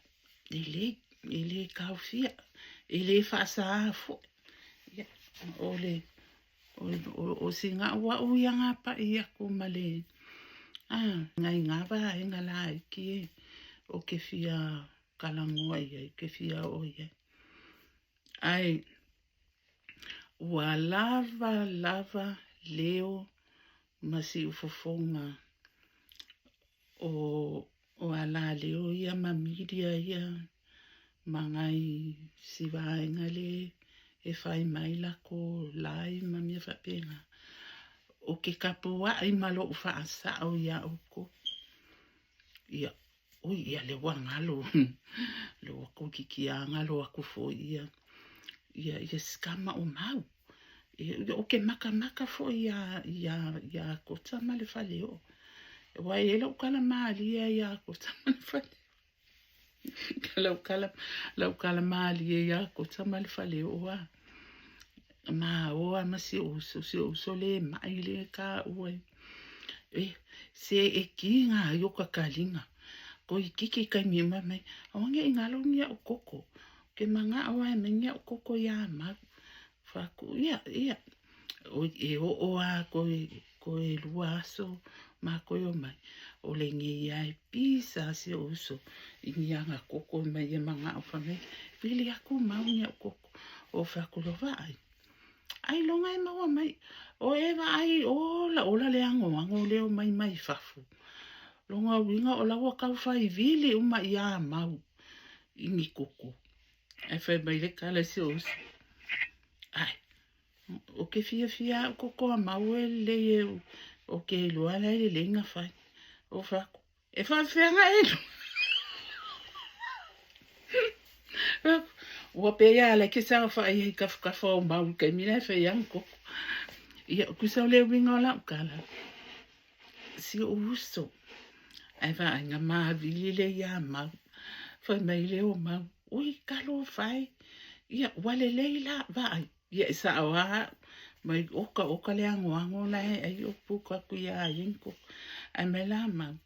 e le, e le taofia, e le faasā foi. Ia, o le, o, o, o sina au au ia ngā paʻi aku ma le, a, ngai ngā vaega laiti e, o ke fia talanoa i ai, ke fia oo i ai. Ae, ua lava lava leo ma siufofoga o o alaleo ia ma media ia ma nai si vaega le e fai mai lako live ma mea faapena. O ke kapuaʻi ma loʻu faasao iā ʻoukou. Ia, ui, ia lea ua galo, lea ua toeitiiti lava galo aku foi ia, ia, ia sikama o Mau. Ia, o ke makamaka foi iā, iā, iā Kota ma le faleoʻo. Aua e i ai lou tala mālie iā Kota ma le faleoʻo. Lau tala, lau tala mālie iā Kota ma le faleoʻo a. Maoa ma si ou uso, si ou uso le maʻi le kāua. E, se e kī ngā ai o kakaliga. Toeitiiti taimi uma mai, aua ne i galo ni aʻu koko. Ke manaʻo ae mai ni aʻu koko iā Mau. Fai atu, ia, ia. Oi, e oo a koe, koe lua aso ma koe o mai. O lenei a e pisa si ou uso i ni ana koko mai e manaʻo fai mai, vili aku Mau ni aʻu koko. O fai atu loa, vaai. Ailoga e maua mai. O e vaai, ola, ola le agoago lea o mai mai fafo. Lona uiga o la ua tau fai vili uma iā Mau i ni koko. Ae fai mai le tala i si ou uso, Ae, o ke fiafia aʻu koko a Mau e lelei e, o ke iloa la e lelei na fai. O fai atu, E faapefea na e iloa? Ua pei a like saofai ai i tafatafa o Mau i taimi la e fai ana koko. Ia, tusa o le uiga o lau tala, si ou uso, ae vaaiga mavili le iā Mau. Fai mai le o Mau, ui, talofa e, ia, ua lelei la, vaai. Ia e sao lava au, mai oka oka le agoago la e ai o puka aku iā ia ni koko. Ae mai la Mau,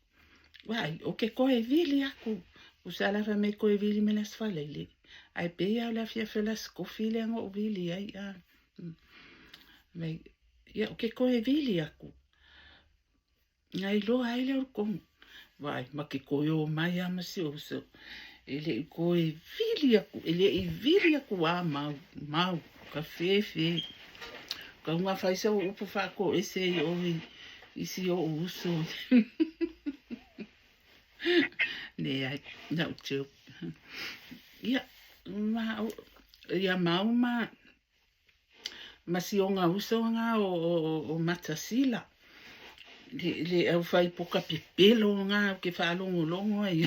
vaai, o ke koe vili aku, tusa la fai mai koe vili mai le Aso Faraile, ae pei lava o le afiafi o le Aso Tofi lea na ou vili ai a. Mai, ia o ke koe vili aku. Na iloa ai lea o le komu. Vaai, ma ke koe o mai a ma si ou uso. E le i koe vili aku, e le i vili aku a Mau, Mau, ka fefe. Kau nga fai sa upu faatoese i oe i si oʻu uso. Leai, lau joke. Ia, ma, ia Mau ma, Ma si ona uso nga o Matasila, le au fai poka pepelo nga o ke faalogologo ai.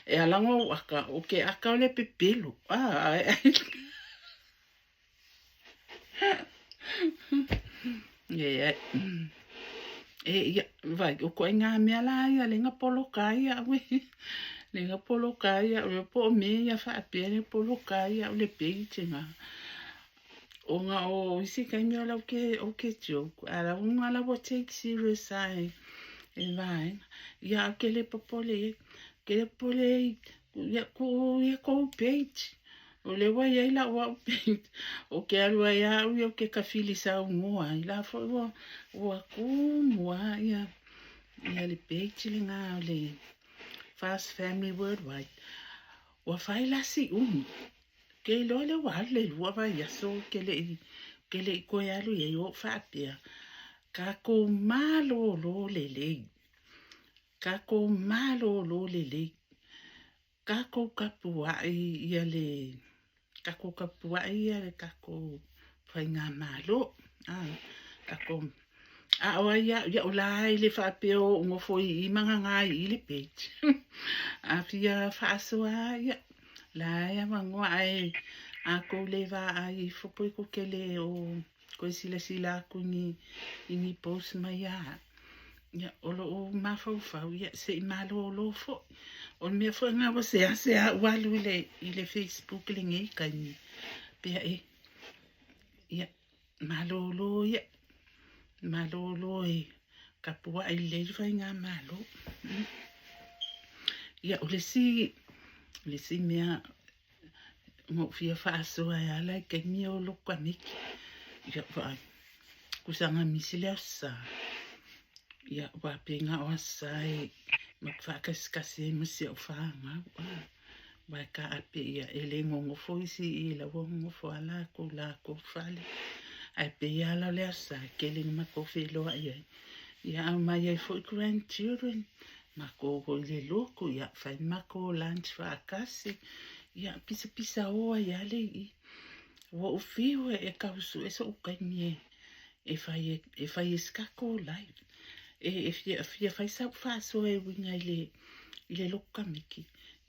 E ala ngo ou aka, o ke aka o le pepelo. Ah, e, e, ia, vai, o koʻi ngā mea la ia, le nga poloka ai au e. Le nga poloka ai au e, po o mea ia faapea le poloka ai au le page nga. Ona o isi taimi o lau ke, o ke joke, a lau nga lau take serious ai e vaega. Ia au ke le popole i ai. Ke le popole ai, ia ku ia kou page. O le ua iai lau au page. O ke alu ai au ia o ke kafili saunoa ai. La foi ua, ua kumu a ia, ia le page le ngā o le Fast Family Worldwide. Ua fai lasi umi. Ke iloa lea ua alu le 2 vaiaso ke leʻi ke leʻi toe alu i ai o faapea tatou malōlō lelei tatou malōlō lelei tatou tapuaʻi ia le tatou tapuaʻi ia le tatou faigamalo a tatou a o ai a ia o la i le faapea o ou nofo i i ma gagā i i le page a fia faasoa ia la e avanoa ae a kou le vaai ifo po i kou ke le o koe silasila aku i ni i ni post mai a ia o loo mafaufau ia se i malōlō foʻi o le mea foi lena ua seasea ou alu i le Facebook lenei taimi pea e ia malōlō ia malōlō e tapuaʻi lelei le faigamalo. Ia o le isi le isi mea na ou fia faasoa e ala i taimi o lokamiki ia vaai kusaga misi le Aso Sa ia ua pei na o Aso Sa e ma te faakasikasi ai ma si au fanau a aua e taape ia e le nonofo isi i i la ua nonofo a lakou lakou fale ae pei a la o le Aso Sa e tele ina matou feiloai ai ia aumai ai foi grandchildren matou o i le lotu ia fai matou lunch faatasi ia pisapisa o ai a le i ua ou fiu e tausuʻe soʻu taimi e e fai e fai e se tatou live e e fia fia fai sau faasoa e uiga i le i le lotu Kamiki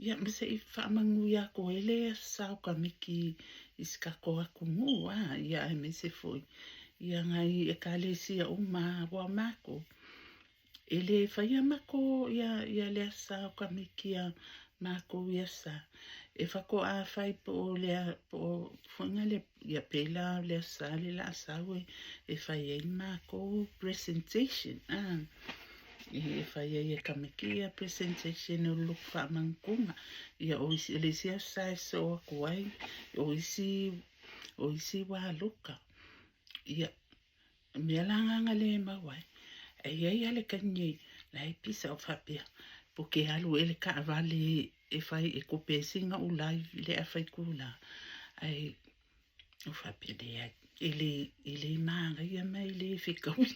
ia ma se i faamanuia atu ai le Aso Sa o Kamiki i se tatou atunuu a ia aemaise foi ia nai ekalesia uma ua matou e le faia matou ia ia le Aso Sa o Kamiki a matou i Aso Sa e faatoa fai po o le po o foiga le ia pei la o le Aso Sa le la sau e e fai ai le matou presentation a e fai ai e Kamiki ia presentation o le lotu faamanutuga ia o isi le isi Aso Sa e sosoo atu ai o isi o isi wā luka ia mea la na le mau ai e iai a le taimi nei la e pisa o faapea po ke alu e le taavale e fai e kope ai sina u live i le afaikula ae o faapea leai e le e le manaia ma e le fetaui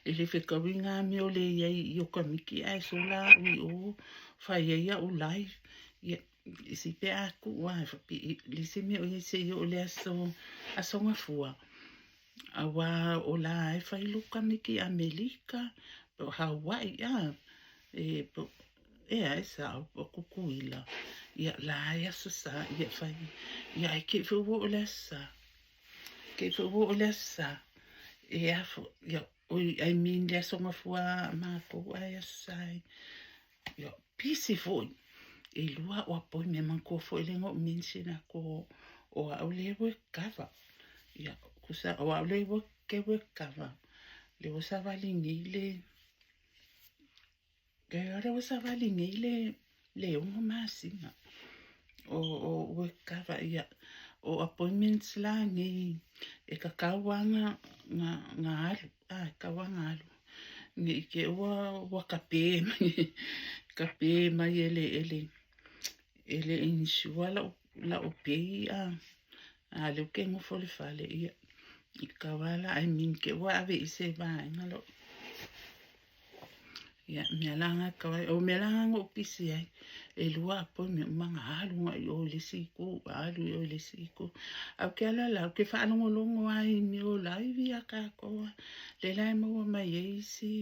e le fetaui ngā mea o le iai i o Kamiki ae sola au i o fai ai au live ia isi pe a kuu a le isi mea o iai seia oo i le aso aso gafua auā o la e fai lou Kamiki Amelika po o Hawaii a e po ea e sao po o Kukuila ia la e aso sa ia fai ia ae te i foi ua oo i le aso sa te i foi ua oo i le aso sa e afo ia oi I mean le aso gafua a matou ae aso sa e Ia, pisi foi. E lua o appointment manatua foi lea na ou mention atu o, o au lea work cover. Ia, kusa, o au lea work, ke work cover. Le ua savali nei le, ke lea ua savali nei le, le 6 masina o, o work cover. Ia, o appointments la nei, e kakau lava na, na, na alu, a, e tatau lava na alu. Ne i te ua ua kapē mai kapē mai e le e le e le insure lau lau pay a a lea ou te nofo i le fale ia i ka wā la I mean ke ua ave i se vaega lou ia mea la nga ka o mea la nga ou pisi ai e lua appointment uma nga alu nga i o i le isi itu alu i o i le isi itu Au ke ala la, ou te faalogologo ai i mea o live ia kākou a, le la e maua mai ai isi,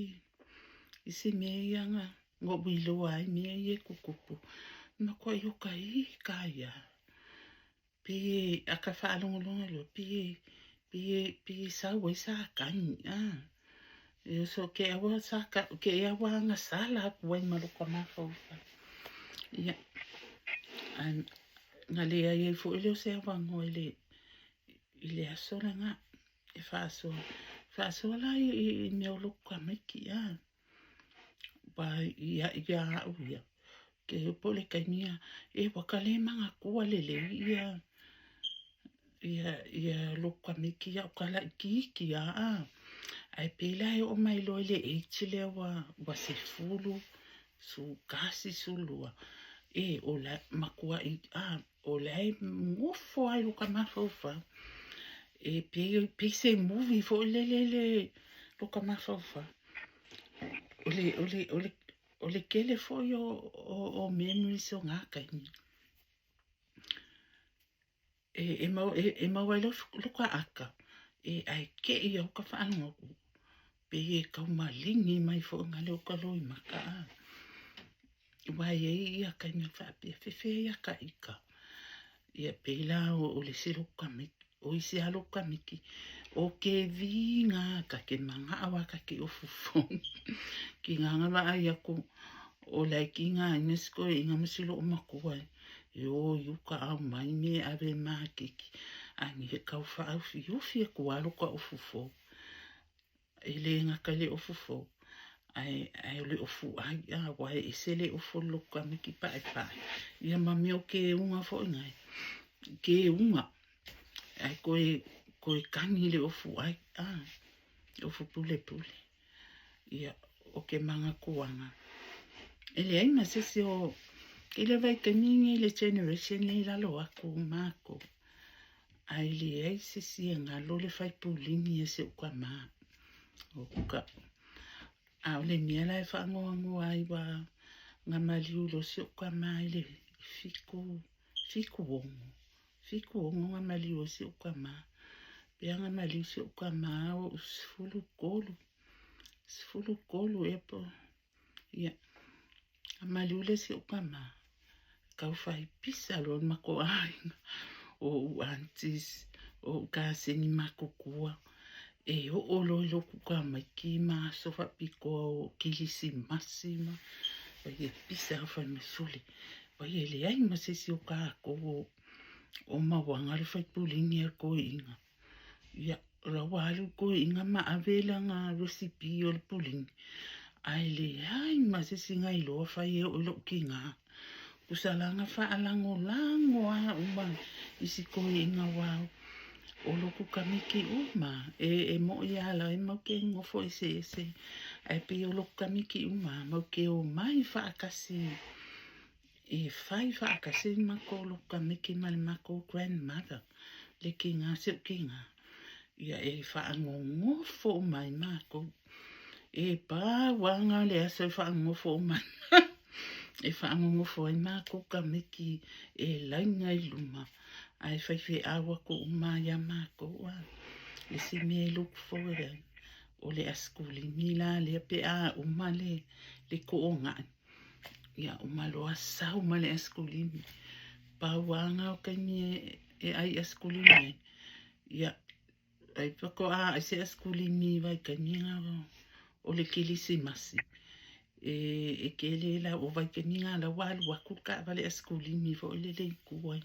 isi mea ia na oʻu iloa ai mea ia e tutupu. Matuai oka ika ia. Pei e, a ka faalogologo loa, pei e, pei e, pei e sau ai sa kani, a. E oso ke awa sa ka, ke awa agasala aku ai ma loko mafaufau. Ia, ae na leai ai foi lea o se avanoa i le, i le aso lena e faasoa, faasoa la i mea o loku tamaiti a. Ua ia ia au ia, ke po le taimi a, e ua ka le manatua lelei ia ia ia loku tamaiti ia o ka laitiiti a a. Ae pei la e oo mai loa i le age lea ua 10, 11, 12, e o la matuai a, o la e nofo ai lo ka mafaufau. E pei se movie foi lele le lo ka mafaufau. O le tele foi o memories o ngā taimi. E mau ai lo ka aka, e ai ke i au ka whaangoku. Pe e kau malingi mai fo ngā leo ka loi maka a. Wai e ia kai mea whaapea fefe ia ka ika. Ia pēlā o le se loko kamiki, o isi a loko kamiki, o ke vinga ka ke manga awa ka ke ofu fou. Ki ngā ngā ai aku, o lai ki ngā inesiko e inga masilo o makua e. E o iuka au mai me ave mākiki. A ni he kau whaaufi ufi e kua loko ofu fou. E le ngaka le ofu fou. Ai, ai o le ofu ai a wai e se le ofu loko kamiki pae pae. Ia ma meo ke unga fo ngai. Ke unga. Ai koe kani le ofu ai a. Ofu pule pule. Ia o ke manga kuanga. E le ai ma se se o ke le vai ke mingi le generation le lalo aku mako. Ai le ai se si e ngalo le fai pulingi e se uka ma. O kuka. A o le mea la e whaangoangoa ai wa ngā maliu lo se uka ma i le fiku ongo. Fiku ongo ngā maliu o se uka ma. Pea ngā maliu se uka ma o 13. 13 e po. Ia. Ngā maliu le se uka ma. Kau whai pisa lo mako ainga. O u aunties, o u kaseni makukua. E o o loi loku ka mai ki ma so whapikoa o kilisi masi ma. Wai e pisa au whai masole. Wai e le ai masesi o ka ako o mawanga le whai pulingi e koe inga. Ia, o la walu koe inga ma avela ngā recipe o le pulingi. Ai le ai masesi ngai loa whai e o lo ki ngā. Kusalanga whaalango lango a uma isi koe inga wau. O loku kamiki uma, e mo i ala e mau ke ngofo ese ese. Ai pe o loku kamiki uma, mau ke o mai whaakasi. E whai whaakasi mako loku kamiki ma le mako grandmother. Le ki ngā se ki ngā. Ia e whaangongofo mai mako. E pā wanga le aso e whaangongofo mai. E whaangongofo ai mako kamiki e lainga i luma. Ai whai whe awa ko uma ia mako a. Le se mea e look forward ai. O le askulimi la le pe a uma le ko o ngai. Ia uma loa sau ma le askulimi. Pau anga o kaimi e ai askulimi ai. Ia ai pako a ai se askulimi vai kaimi ngā o le kilisi masi. E ke le la o vai kaimi ngā la walu aku ka vale askulimi fo le le kua.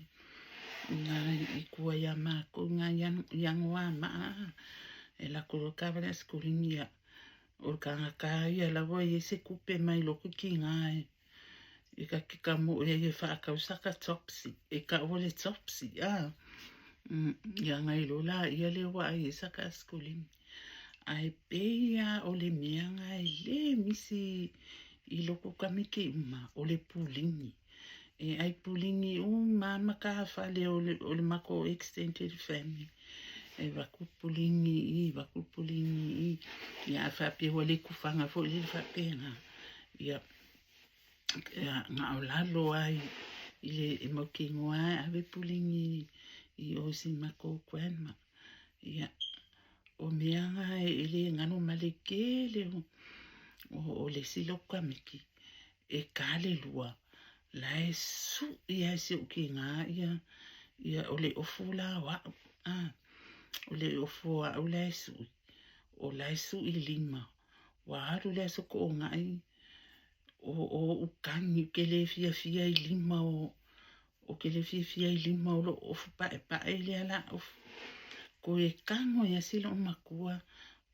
Ngā i kua ia mako ngā iangoa maa. E la kuro ka vale askulimi ia. O ka ngā ka ia la wai e se kupe mai loko ki ngā e. E ka ki ka mo e e whaakausaka topsy. E ka o le topsy, a. Ia ngai lola ia le wa ai e saka askulimi. Ai peia o le mea ngai le misi i loko kamiki uma o le pulingi. E ai pulingi uma maka whale o le mako extended family. E waku pulingi i, waku pulingi i. Ia a whapea wa le kufanga fo le whapenga. Ia, ia ngā o lalo ai i le e mau ki ngoa ai ave pulingi i o si mako grandma. Ia, o mea ngā e le ngano male kele o le silo kamiki. E ka le lua. La e su ia se o ki ngā ia, ia o le ofu la wa. Ah, o le ofu a o la e su. O la e su i lima. Wa aru le aso ko o ngai. O ukangi ke le fia fia i lima o ke le fia fia i lima o lo ofu pae pae le ala ofu. Koe tago ai si lo'u makua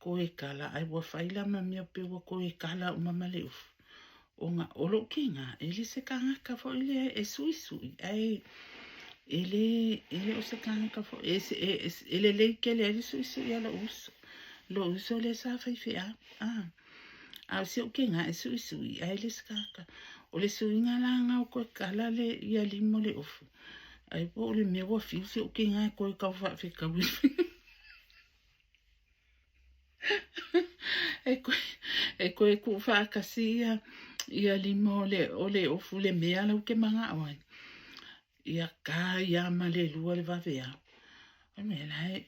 koe kala ae ua fai la ma mea pe ua koe kala uma ma le ufu ona o lo'u kiga e le se tagata fo'i lea e su'isu'i ae e lē e le o se tagata fo'i e, e, e lelei tele ai le su'isu'i a lo'u uso lo'u uso lea sa faife'au a a o si o'u kiga e su'isu'i ae le se tagata o le suiga la ga o koe kala le ia lima o le ofu ai po o le mea ua fiu si o'u kiga e koe tau fa'afetaui e koe e koe ku'u fa'atasi ia ia lima o le o le ofu le mea lau ke maga'o ai ia ka ia ma le lua le vaveao me lae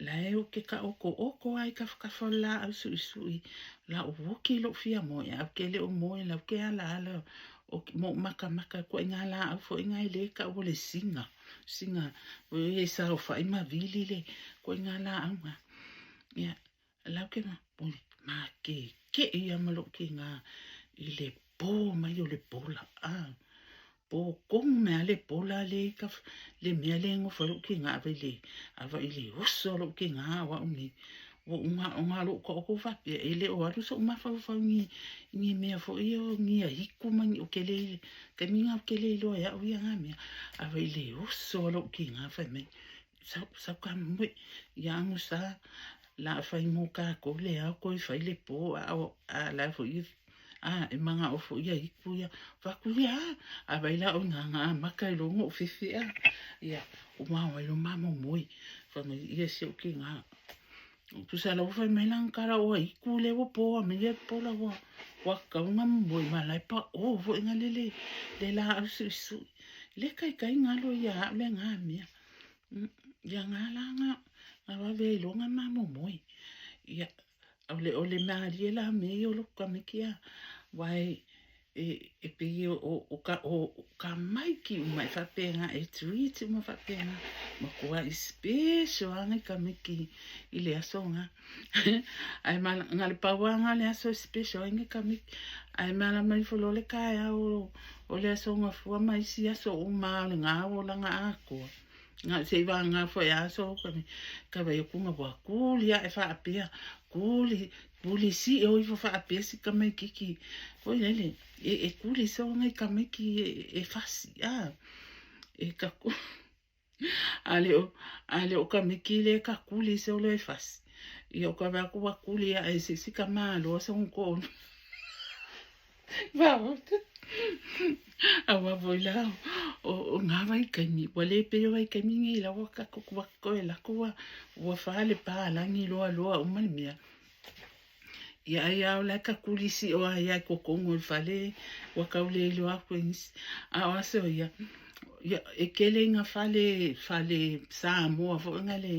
lae ou ke ta'oto'oto ai kafakafa o le lā'au su'isu'i la'u oki lo'u fia moe ae ou te le o moe lau ke ala ala o mo'u matamata ituaiga lā'au fo'i ga e lē ta'u o le siga siga e saofa'i ma vili le ituaiga lā'au ga ia lau ke oi makeke'e ia ma lo'u kigā i le pō mai o le pola a pō tonu mai a le pola le i ka le mea le nofo ai lo'u kigā ava i le ava i le oso a lo'u kigā o a'u nei ua uma ona lo'u ta'oto faapea e le o alu so'u mafaufau i ni mea fo'i o ni aiku ma ni o ke le taimi ga ou te le iloa e a'u ia ga mea ava i le oso a lo'u kigā fai mai sau sau ka moe ia agosa la fai mo kākou le ao koe fai le pō a o a la foi a e maga'o foi ia iku ia faku ia a vai la o ngā maka i logo o fifi a ia o mao ai lo mamo moi fa mai ia se o ki ngā tusa la fai mai lang kala o iku le o po a me ia pola ua ua kaunga moi ma lai pa o foi nga le le le la au su su le kai kai ngalo ia le ngā mea ia ngā la ngā ngā wawe i longa mamo moi ia o le o le malie la me i o loko kamiki a wai e e pei o o ka o ka maiki uma e faapega e treat uma faapega ma kua i special anga i kamiki i le aso nga ae ma nga le pauanga le aso special ai ngai kamiki ae malama ifo loa le taeao o le aso gafua ma isi aso uma o le gaolaga atoa na se'i vagā foi aso ka vai aku ga ua kuli a'e fa'apea kuli kuli si'o ifo fa'apea si kamaikiki foi lele e, e kuli soga i kamaiki e, e fasi a e kaku a le o a le o kamiki le ka kuli solo e fasi ia o ka vai aku ua kuli a'e se si ka maloa soga ko'olu Aua foi la o ngā vaikaimi, ua le pei o vaikaimi nei la ua kako ua koe lako ua ua fa le pālagi loa loa uma le mea. Ia ai ao la ka kulisi o ai ai kokongo i fale ua kau le iloa aku e nisi. A o aso ia, ia e kele i ngā fale fale Samoa foi nga le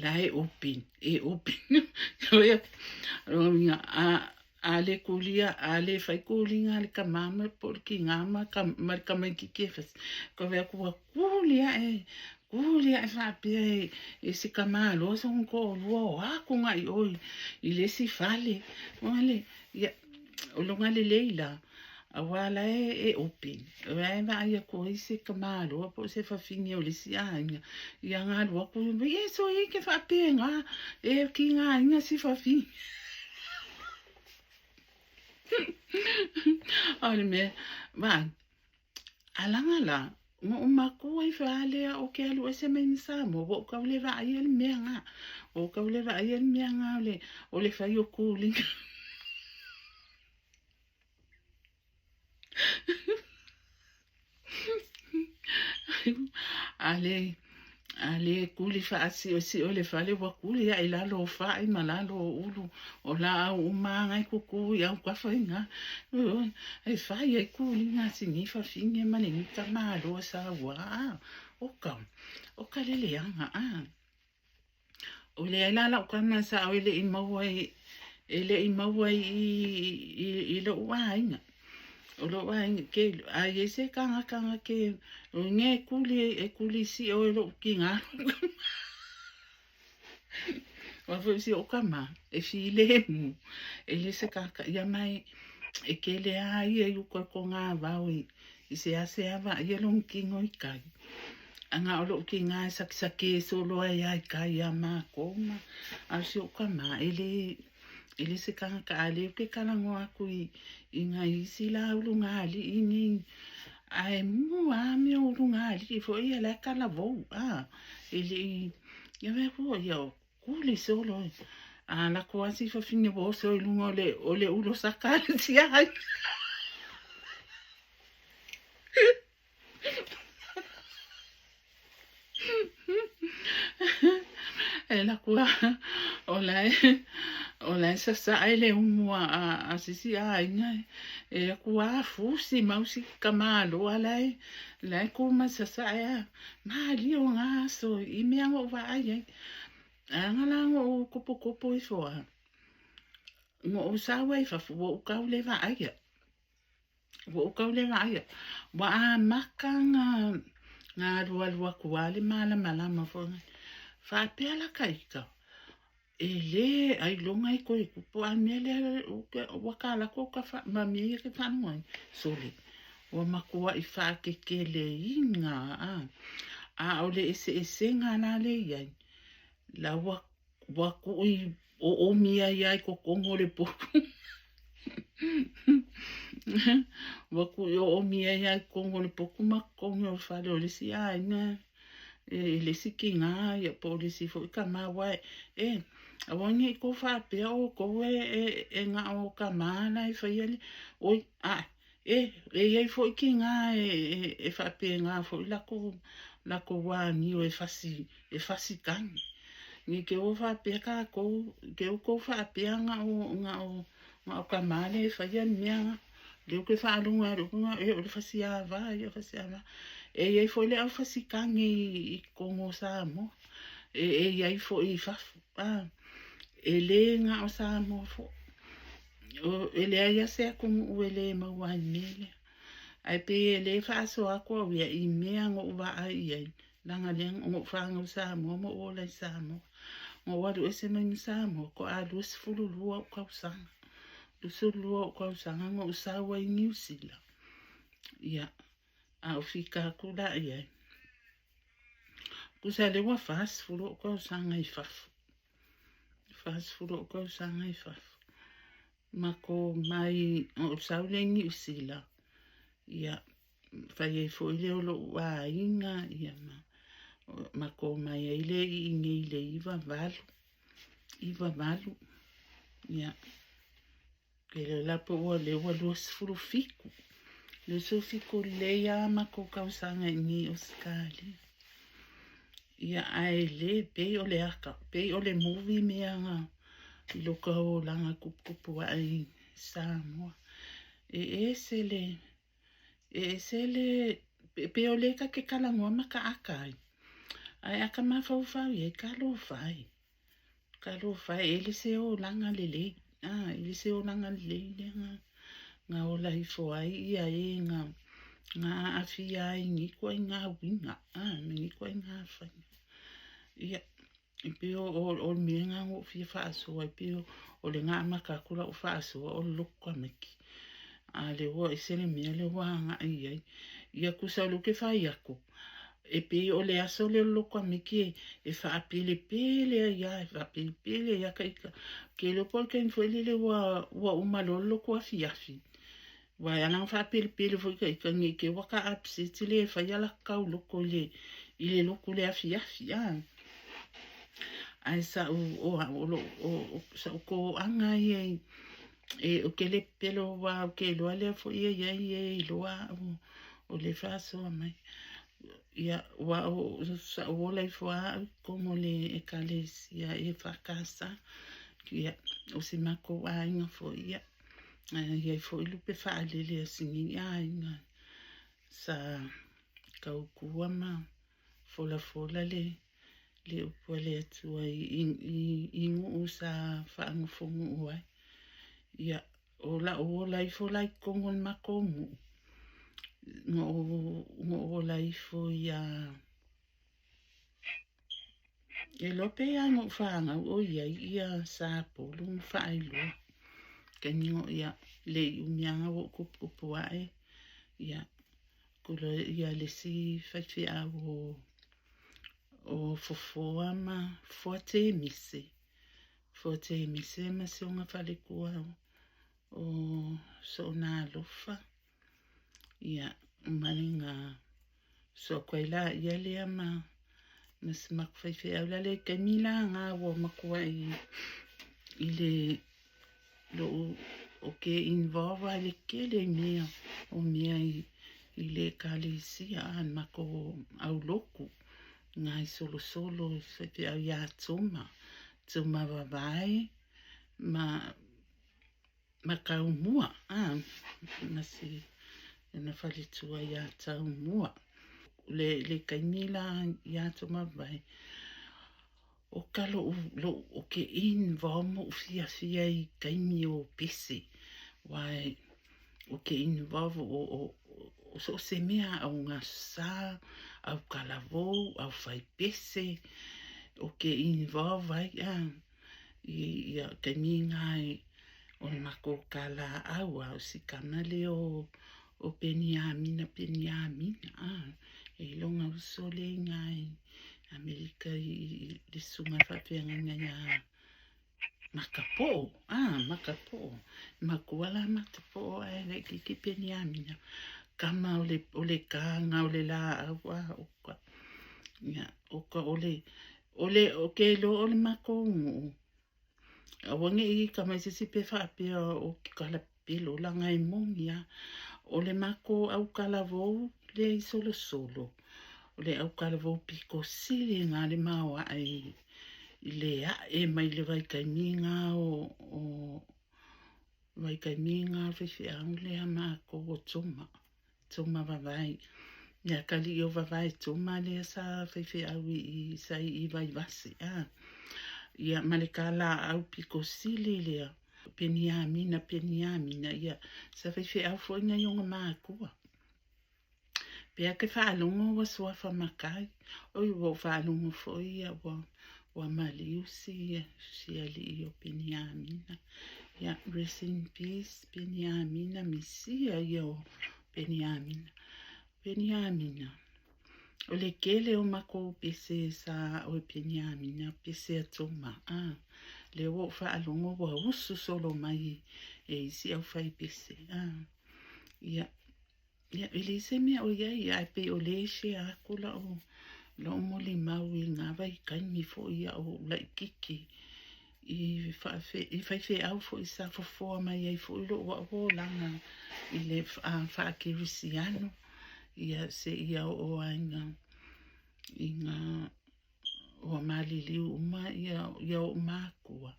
la e open, e open. A A le kulia, a le fai kuliga a le kamā ma po o le kigā ma ka ma le kamaikiki e fasi. Ka vaai atu ua kuli a'e, kuli a'e faapea e e se kamāloa sona to'alua o aku ga'i oe i le isi fale. Ona le, ia, o lona lelei la, auā la e e open, o la e vaai atu ai se kamāloa po o se fafine o le isi aiga, ia na alu atu, ia e soia i ke faapegā, e kigāina si fafine. O le mea, vaai, alaga la, na ou makua ifo a lea o ke alu ese mai ma Samoa, ua ou tau le vaaia le mea ga, ua ou tau le vaaia le mea ga o le, o le fai o kuliga. A le, a le kuli fa'asi'osi'o le fale ua kuli a'i lalo o fa'i ma lalo o ulu o lā'au uma aga e kukū i autafa iga e fai ai kuliga a sini fafine ma lenei tamāloa sauā a oka oka le leaga a O leai la la'u tama sa'o e le'i maua i e le'i maua i i i lo'u aiga. O lo'u aiga ke a i ai se tagata na ke o ina e kuli e kuli si'o e lo'u kigā Aua foi o si o'u tama e filemu e le se tagata ia mae e kele a ia i uka o kona vao i i seasea vaaia lona kino i kai. Ae na o lou tiga e sakisaki solo ai lava i tai ia matou ma a o si ou tama e le e le se tagata a lea ou te talanoa atu i nai isi la ulugalii nei ae mua lava mea o ulugalii foi ia la e talavou a e le i ia fai atu ia tuli solo e a lako lava si fafine ua oso i luga o le ulo saka a le tiai. E lako lava, o la e, o la e sasae le umu a se isi aiga e aku lava fusi mau si tamaloa la e tu ma sasae a. Malie o na aso i mea na ou vaai ai. Ae aga la na ou topotopo ifo lava, na ou sau ai i fafo ua ou tau le vaaia. Ua ou tau le vaaia. Ua amata ona alualu atu lava le malamalama foi lea. Faapea la ta ita, e le ailoga e toe tupu a o le mea lea ua ta alu atu ma mea ia e te faalogo ai, sole, ua matuai faateteleina lava. A o le eseesega la lea e i ai, la ua Ua kuʻi ʻoʻomi ai lava i totonu o le potu. Ua kuʻi ʻoʻomi ai lava i totonu o le potu ma totonu o le fale o le isi aiga, e le isi tiga ia po o le isi foi tama aua e aua ne i tou faapea outou e na o tama la e faia le, oi ae e e i ai foi tiga e faapena foi latou amio e fasi e fasi tagi. Ne i te ua faapea tatou, te i ua tou faapea na o, na o, na o tama lea e faia le mea na. Lea ou te faalogo ai loa e o le fasi ava ia, fasi ava. E i ai foi le au fasi tagi i totonu o Samoa. E i ai foi i fafo. A, e le na o Samoa foi. O, e leai lava se atunuu e le maua ai i mea lea. Ae pei e le faasoa atu au ia i mea na ou vaai i ai. Leaga lea na ou fanau i Samoa ma ou ola i Samoa. Na ou alu ese mai ma Samoa toa 22 ou tausaga. 22 ou tausaga na ou sau ai i Niu Sila. Ia, a ou fika atu la i ai. Tusa lea ua 40 ou tausaga i fafo. 40 ou tausaga i fafo. Ma ko mai, na ou sau lea i Niu Sila. Ia, fai ai foi lea o lou aiga, ia, ma, ma kō mai ai lea i inei i le 98, 98, ia, ke leo la po ua lea ua 27, 27 lelei lava matou tausaga i inei i Ausetalia. Ia, ae le, pei o le aka, pei o le movie mea na i loko olaga tuputupu ae i Samoa. E ese le, E ese le, pei o lea ta te talanoa makaʻaka ai, ae a ka mafaufau i ai, talofa e, talofa e, e le se olaga lelei, a, e le se olaga lelei lea na, na ola ifo ai ia e na, na aafia ai i nei ituaiga uiga, a, me nei ituaiga faiga. Ia, E pei o, o, o le mea lena na ou fia faasoa, e pei o, o le na amata atu lau faasoa o le lotu tamaiti. A lea ua ese le mea lea ua agai i ai. Ia tusa o lea ou te fai atu, e pei o le aso lea o le lotu tamaiti e, e faapelepele ai lava, e faapelepele ai lava ta ita. Ou te iloa po o le taimi foi lele ua, ua uma loa le lotu afiafi, Aua e ala ona faapelepele foi ta ita ne i te i ua ta upset le faia laka tauloto i le i le lotu le afiafi a. Ae sa'u o a'u o lou o sa'u toaga ia i e ou te le pepelo aua ou te iloa lea foi e i ai e iloa a'u o le faasoa mai. Ia ua o sa'u ola ifo lava a'u i totonu o le ekalesia EFKS. Ia o si matou aiga foi ia. Ae i ai foi lupe faalele a si nei aiga sa tautua ma folafola le le upu a le Atua i, i, i nuu sa faanofonuu ai. Ia, o la'u ola ifo la i totonu o le matou nuu, na ou ola ifo iā E iloa pei lava na ou fanau o i ai ia Sapolu ma Faailoa. Taimi no ia le i umi lava ua ou tuputupu ae, ia, ku loa ia le isi faifeau o O fofoa ma fofoa temise, fofoa temise ma si ona faletua o soona alofa. Ia, ma le ga soa ai la ia lea ma ma si matou faifeau la le taimi la ga ua matuai i le lou o ke involve ai le tele i mea o mea i le ekalesia a le matou aulotu nai solosolo faifeau ia Toma, Toma vavae ma ma Taumua, a, ma si ona faletua ia Taumua. Le, le taimi la ia Tomavae, o ka lo'u, lo'u, o ke involve mo'u fiafia i taimi o pese, uae o ke involve o, o, o so o se mea au gasa, au talavou, au fai pese, o ke involve ai, a, i ia taimi ga e o le matou kalaau a o si tama lea o o Peniamina Peniamina a e i lona uso lea i ina i Amerika i le susuga i le faafeagaiga ia Makapo'o a Makapo'o matua la Makapo'o ae laitiiti Peniamina tama o le o le taga o le laau a oka ia oka o le o le o ke iloa o le matou nuu Aua ne i ita mai se isi pe faapea o ke kalapelo, laga e moni lava. O le matou autalavou lea i Solosolo, o le autalavou pito sili lena le maoae i le ae mai le vaitaimi lena o vaitaimi lena o le faifeau lea a matou o Toma. Toma vavae. Ia atalii o vavae Toma lea sa faifeau i i sa i i Vaivase a. Ia ma le ta laau pito sili lea Peniamina Peniamina ia sa faifeau foi nai ona matua. Pea ke faalogo ua suafa matai. Oi ua ou faalogo foi ia ua ua maliu si si alii o Peniamina. Ia rest in peace Peniamina misia ia o Peniamina. Peniamina, o le tele o matou pese sa aʻo e Peniamina, pese a Toma, a, lea ua ou faalogo ua usu solo mai e isi aufaipese, a, ia, ia, e leai se mea o i ai, ae pei o lea e share atu la'u, la'u molimau i na vaitaimi foi a o ou laitiiti i faafe, i faifeau foi sa fofoa mai ai foi lo'u a'u olaga i le faakerisiano, ia seia oo lava ina, ina ua maliliu uma ia, ia o'u matua,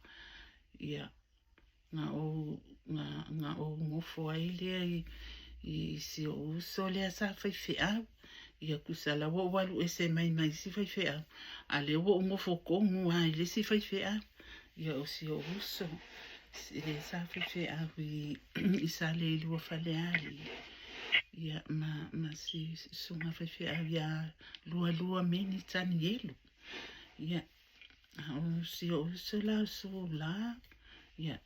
ia na ou, na, na ou nofo ai lea i, i si o'u uso lea sa faifeau, ia tusa la ua ou alu ese mai ma isi faifeau, a lea ua ou nofo tonu lava i le isi faifeau, ia o si o'u uso, lea sa faifeau i, i Saleilua Falealili, ia ma, ma si susuga faifeau ia Lualua Meni Tanielu, ia, a o si o'u uso la o Sula, ia,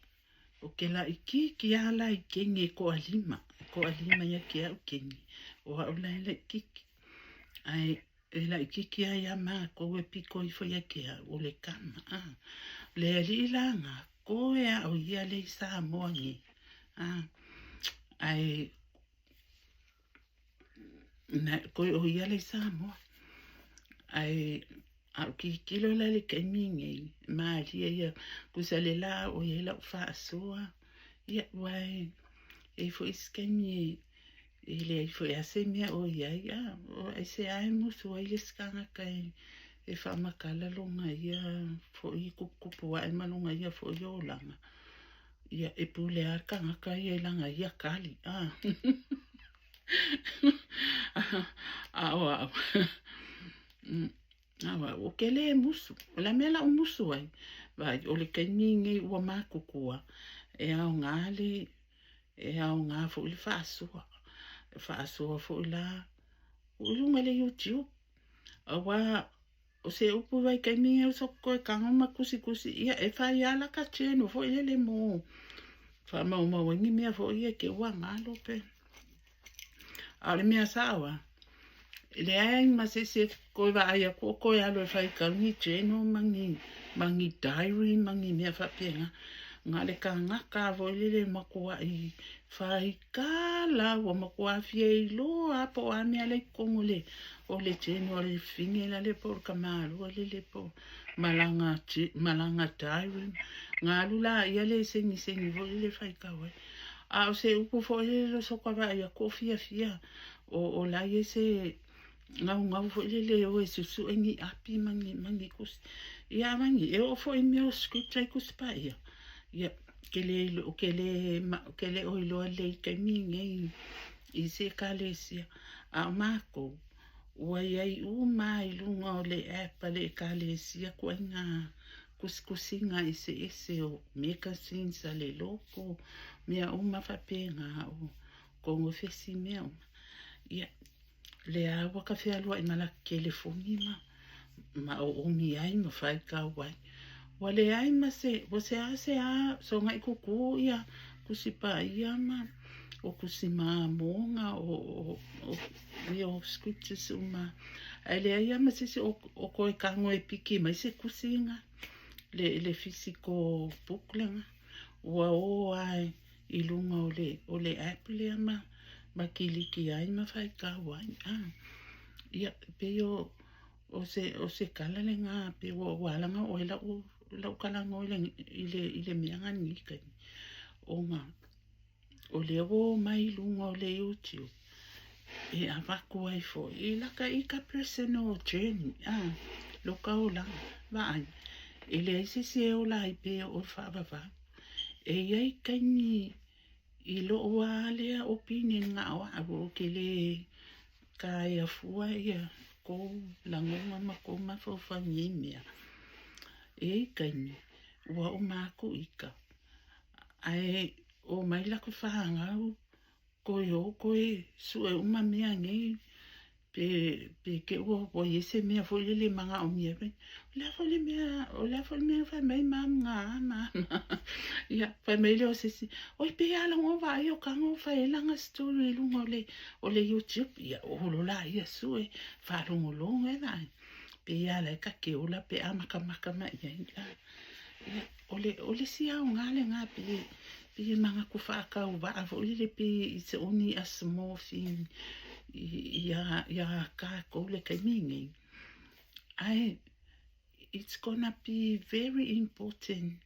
O ke laʻikiki a la i keni e koʻalima, e koʻalima ia ke aʻu keni, o aʻu la e laʻikiki. Ae e laʻikiki a iā mākou e piko ifo ia ke au, o le kama, a. Le aliʻi la ngā, koe a o ia le i Samoa nei, a. Ae, na, koe o ia le i Samoa. Ae, a o tilotilo la i le taimi nei, malie ia, tusa le la o i ai lau faasoa, ia, ua e, e i foi isi taimi e, e leai foi lava se mea o i ai, a, aisea e musu ai le isi tagata e, e faamatala lona ia foi tuputupu ae ma lona ia foi olaga. Ia, e pule lava le tagata ia i lana ia kali, a. A o au, a o au, o ke lē musu, o le a mea la u musu ai? Vaai, o le taimi nei ua matutua, e aoga le, e aoga foi le faasoa. E faasoa foi la, tuu i luga i le YouTube. Aua O se upu i vaitaimi e uso koe tago ma tusitusi ia e fai a laka channel foi lele mo faamaumau ai ni mea foi ia te ua galo pe. A o le mea sao a, E leai ma se isi e toe vaai aku o toe alu e faitau ni journal ma ni, ma ni diary ma ni mea faapena. Na o le tagata lava foi lele e matuai faitala, ua matua fia iloa lava po o a mea la e i totonu o le, o le journal a le fafine lale po o le tamalua lele po o ma lana, ma lana diary. Na alu laia lea e segisegi foi lele e faitau ai. A o se upu foi lele o sota vaai atu o fiafia, o la e i ai se naunau foi lele e o e suesue ni api ma ni, ma ni tusi. Ia avani, e oo foi i mea o script ai Tusi Paia. Ia, ke le, ke le, ke le o iloa lelei i le taimi lenei i isi ekalesia. A o matou, ua i ai uma lava i luga o le app a le ekalesia ituaiga tusitusiga eseese o magazines a le lotu, mea uma faapena o konofesi mea uma. Ia, lea ua ka fealuai ma la telefoni ma ma oomi ai ma faitau ai. Ua leai ma se, ua seasea sogai kukū ia Tusi Paia ma o Tusi Mamona o, o, o, o, o scriptures uma. Ae leai lava ma se isi o, o toe tago e piki mai se tusi lena, le, le physical book lena. Ua o lava i luga o le, o le app lea ma, ma kiliki ai ma faitau ai. Ah, ia, pei o, o se, o se tala lena, pei ua, ua ala ona oo ai lau, lau talanoa i le, i le, i le mea lena i lenei taimi, ona o lea ua o mai i luga o le YouTube e avatu ai foi i laka ika personal journey, ah, loka olaga, vaai, e leai se isi e ola ai pea o le faavavau. E i ai taimi i lou lava lea opinion na o au, ou te le taea fua ia kou lagona ma kou mafaufau i nei mea. E i ai taimi ua uma atu ita, ae omai latou fanau Toe o koe sue uma mea nei, pe, pe te ua, ua i ai se mea foi lele e manaomia ai. O le a foi le mea, o le a foi le mea fai mai mam nga ma ma. Ia, fai mai lea o se isi, oi pe a laga o vaai o taga o fai ai lana story i luga o le, o le YouTube. Ia, holo laia sue, faalogologo e vaai. Pe a la e ta te ola pe a makamaka mai ai. Ia, o le, o le isi aoga lena pe, pe e manatu faatauvaa foi lele pe it's only a small thing iā, iā tātou le taimi nei. Ae, it's gonna be very important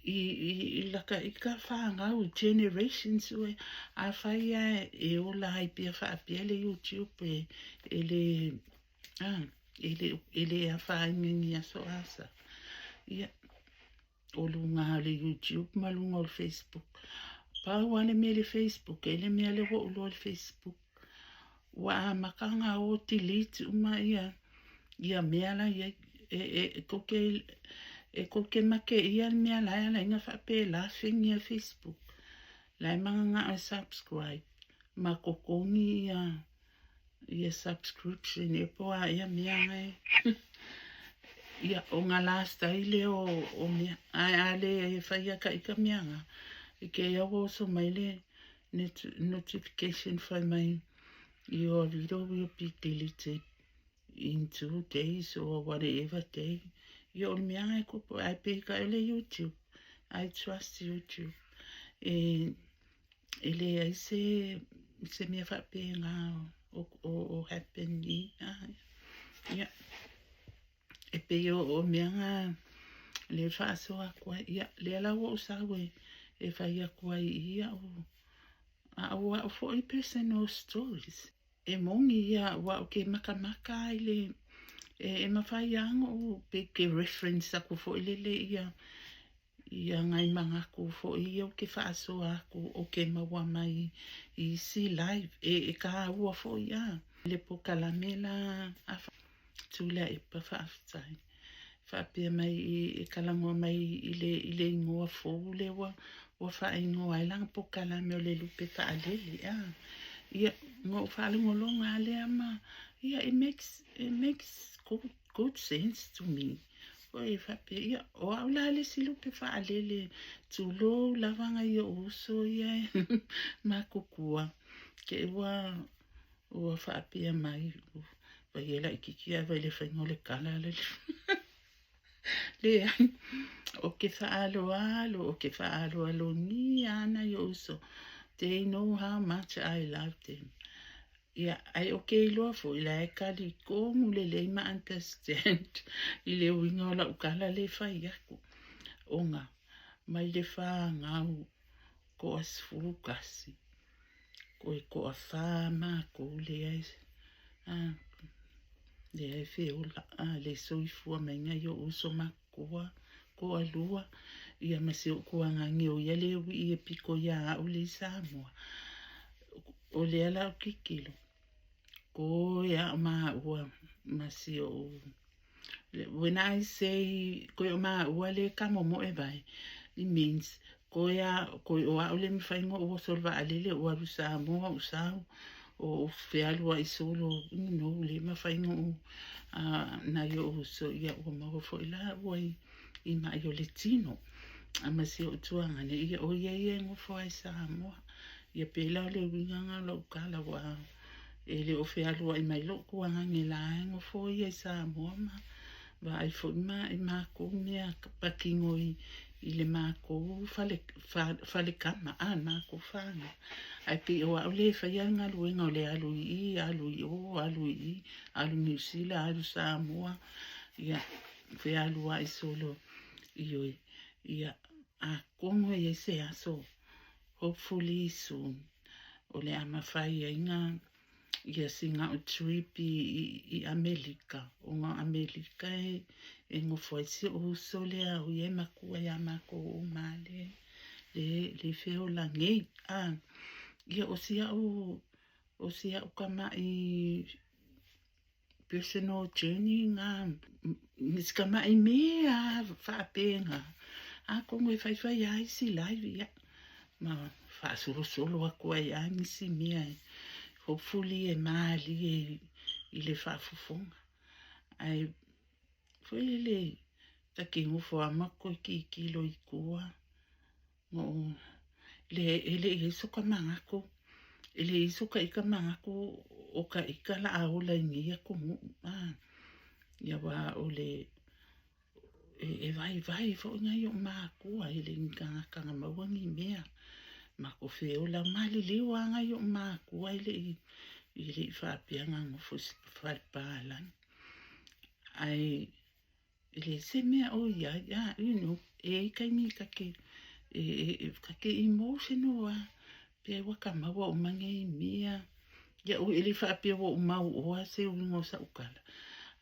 i, i, i laka i ka whāngau, generations ue, a whai ae e ola ai pea whaapea le YouTube e, e le, ah, e le, e le afaina i ni aso asa. Ia, o luga o le YouTube ma luga o le Facebook. Pau lava le mea i le Facebook, e le mea lea ua ou iloa i le Facebook. Ua amata ona o delete uma ia, ia mea la i ai. E, e, e kou te, e kou te make ia le mea la e ala ai ona faapela feni a Facebook. La e mananao e subscribe ma totogi ia ia subscription e po a ia mea ngai. Ia, o ngā last day lea o, o mea. Ae a le e whai a ka ika mea ngā. I ke ia ua oso mai le notification whai mai your video will be deleted in 2 days or whatever day. Ia o le mea ngai kupu, ai pe ka ele YouTube. I trust YouTube. E, e leai se, se mea faapena o, o, o happen i. Ah, ia. E pei o, o mea ngā le faasoa atu ai. Ia, lea la ua ou sau e, e fai atu ai i au, a o au foi personal stories. E moni ia, ua ou ke makamaka ai le, e, e mafai lava ona ou, pe ke reference aku foi lele ia, ia ngai manatu foi ia ou te faasoa atu o ke maua mai i isi live e, e kāua foi a le pokalame la a Tuilaepa faafetai faapea mai i e talanoa mai i le i le igoa fou lea ua ua faaigoa ai lana pokalame o le lupe faalele a ia na ou faalogologo lava lea ma ia it makes it makes good good sense to me. Oi, faapea, ia, o au la le isi lupe faalele, tulou lava nai ou uso ia e makukua. Ke ua, Ua faapea mai, vai e laʻitiiti ae vai le faiga o le kala le leai. O ke faaaloalo, o ke faaaloalogia ana i oʻu uso. They know how much I love them. Ia, ae o ke iloa foi la e talitonu lelei ma understand i le uiga o lau tala le fai atu. Ona, mai le fanau toa 11, koe toa fa matou lea e, lea e feola, le soifua mai nai o'u uso matutua, toa lua, ia ma si o'u tuagage o ia le uii e pito ia a'u le i Samoa. O lea la o tilotilo, koe a'o maua ma si o'u. When I say koe o maua le ka momoe vai, it means koe a koe o a'u le mafai ona ou oso i le vaalele ou alu i Samoa ou sau o ou fealuai solo, you know, le mafai ona ou nai o'u uso ia ua maua foi la ua i ma'i o le tino. A ma si o'u tuagane ia o ia ia e nofo ai Samoa. Ia pei la o le uiga lena o lau tala ua e le o fealuai mai lo'u tuagane la e nofo ia i Samoa ma vaai foi ma i matou mea patino i le matou fale falekama a matou fanau. Ae pei o a'u le faia le galuega o le alu i i, alu i o, alu i i, alu Niu Sila, alu Samoa, ia fealuai solo ioe. Ia atonu e i ai se aso, hopefully soon, o le a mafai ai na ia sina o trip i Amelika, ona o Amelika e nofo ai si o'u uso lea o ia e matua iā matou uma le le feola nei. Ia o si a'u o si a'u kama'i personal journey na si kama'i mea faapena atonu e faifai lava isi live ia ma faasolosolo atu ai lava nisi mea e hopefully e malie i le faafofoga. Ae foi lele ta te nofo lava ma toe tilotilo i tua no le e le i ai soka manatu e le i ai soka ika manatu o ka ika la a ola i nei atunuu ia wā o le e vaivai foi nai o'u makua e le i ni tagata na maua ni mea ma ko feola maliliu lava nai o'u makua e le i faapea na nofo i se fale palagi ae e leai se mea o iai you know, e i ai taimi ta te ta te emotional lava pe ua ka maua uma nei mea. Ia e le faapea ua ou mauoa se uiga o sa'u tala,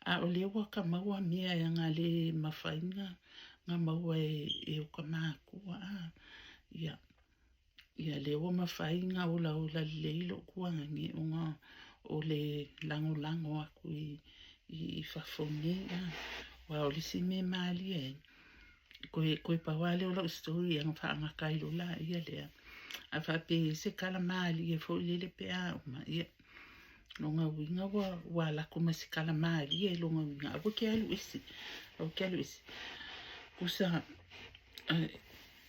a o lea ua ka maua mea e aga le mafai na maua e o ka makua ia. Ia lea ua mafai na olaola lelei lo'u tuagage ona o le lagolago atu i fafo nei aua o le isi mea e malie ai koe pau lava lea o lau story ia na faagata ai loa laia lea. A faapea e i ai se tala malie foi lele pe a uma ia lona uiga ua alu atu ma se tala malie lona uiga aua ke alu ese aua ke alu ese. Tusa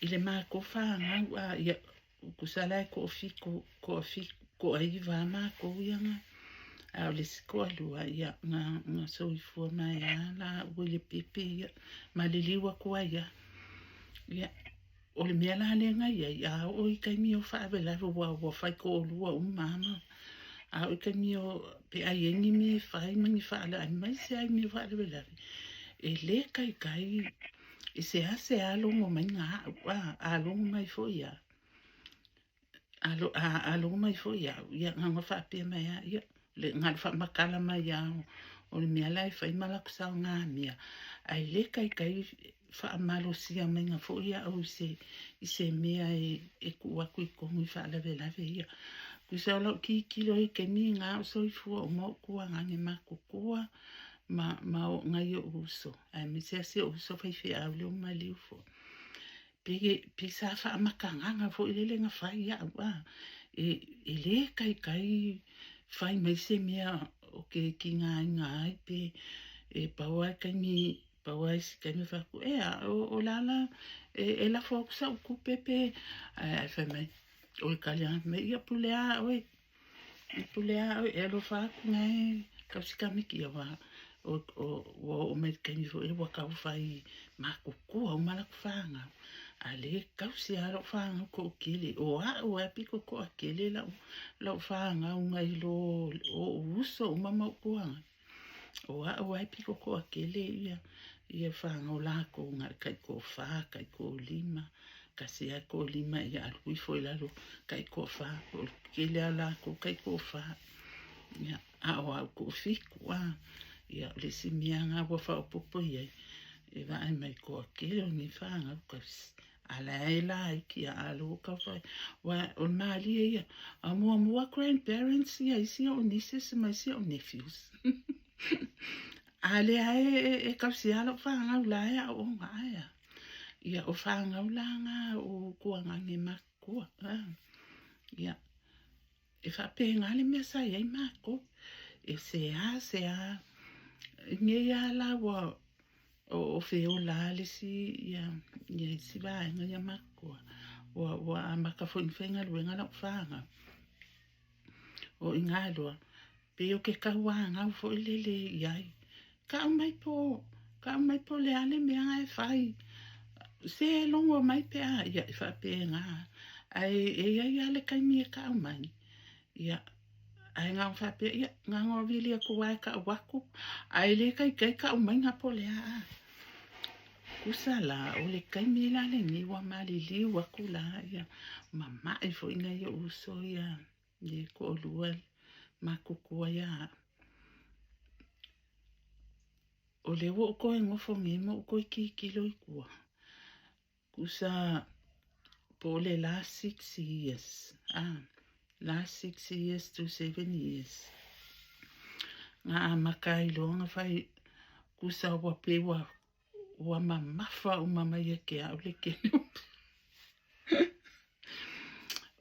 i le matou fanau ia tusa la e toafitu toaiva a matou ia na a o le isi toalua ia na soifua mai lava laua i le pepe ia maliliu atu ai lava. Ia o le mea la lea na iai a oo i taimi o faalavelave ua fai toalua uma lava ma a oo i taimi o pe a iai ni mea e fai ma ni aemaise lava i mea o faalavelave e le taitai e seasea logo mai na a'u a logo mai foi a a logo mai foi a'u ia na faapea mai a ia le na le faamatala mai a o le mea la e fai ma latou saogamea ae le taitai faamalosia mai foi a'u i se mea e tuu atu i totonu i faalavelave ia. Tusa o lau tilotilo i taimi na o soifua uma o'u tuagage matutua ma o nai o'u uso aemaise lava si o'u uso faifeau lea ua maliu foi. Pe sa faamatagaga foi lele na fai a'u e le taitai fai mai se mea o ke tigaina ai pe e pau lava taimi pau lava isi taimi fai atu e a o le a la e lafo atu sa'u tupe pe ae fai mai o le tali atu mai ia pule a oe. E pule a oe e alofa atu ngai kausikamiki aua o, o, ua oo mai le taimi foi ua tau fai matutua uma latou fanau. A lē tausi lava la'u fanau to'atele, o a'u lava e pito to'atele la'u, la'u fanau nai lo o'u uso uma ma o'u tuagai. O a'u lava e pito to'atele ia, ia fanau, latou na o le taitoafa, taitoalima, tasi lava toalima ia alu ifo i lalo taitoafa, o le tele lava o latou taitoafa. Ia, a o a'u toafitu a. Ia, o le isi mea lena ua faaopoopo i ai, e vaai mai toatele o nei fanau tausi. A la e laiti a alo ua tau fai, ua o le malie ia, a muamua grandparents ia isi o'u nieces ma isi o'u nephews. A lea e, e, e tausi lava la'u fanau la e aooga ae a. Ia, o fanau la na o tuagage matutua. A. Ia, e faapena le mea sa i ai matou. E seā, seā, nei lava la ua o feola lava le isi ia, ia isi vaega ia matutua. Ua, ua amata foi ona faigaluega lau fanau. O i ina loa, pei o ke tauanau foi lele i ai. Ka'u mai po, ka'u mai po o le a le mea na e fai. Se logo mai pe a, ia e faapena. Ae e i ai lava le taimi e ka'u mai. Ia, ae na ona faapea, ia, na ona vili atu lava e ka'u atu, ae le taitai ka'u mai na po o le a a. Tusa la, o le taimi la lenei ua maliliu atu la, ia, mama'i foi nai o'u uso ia, ia e toalua matutua ia a'u. O lea ua ou toe nofo nei ma ou toe tilotilo i tua, tusa po o le last 6 years, ah, last 6 years to 7 years, na amata ai loa ona fai, tusa ua pei ua, ua mamafa uma mai ia te a'u le tele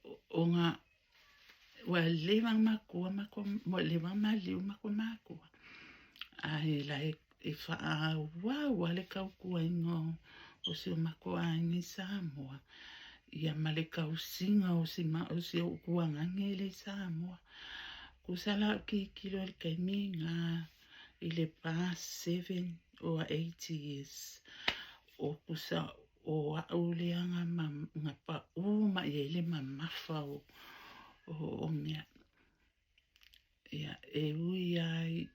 o ona ua leva ona matua matou, ua leva ona maliliu matou matua, ae la e, e faaauau lava le tautuaina o, o si o matou aiga i Samoa, ia ma le tausiga o si, ma, o si o'u tuagage lea i Samoa. Tusa la o tilotilo i le taimi lena i le past 7 or 8 years, o tusa o a'u lea na, ma, na pa'ū mai ai le mamafa o, o, o mea. Ia, e ui ai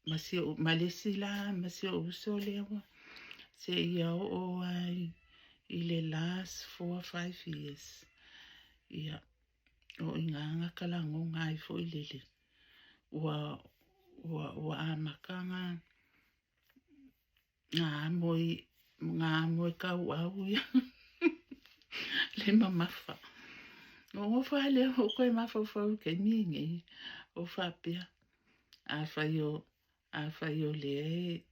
ma si o'u, ma le isi la, ma si o'u uso lea ua seia oo ai i le last 4 or 5 years. Ia, o i ina na talagoga ai foi lele. Ua, ua, ua amata na, na amo i, na amo e kauau ia le mamafa. O nofo lava lea o koe mafaufau i taimi lenei, o faapea, afai o, afai o lea e,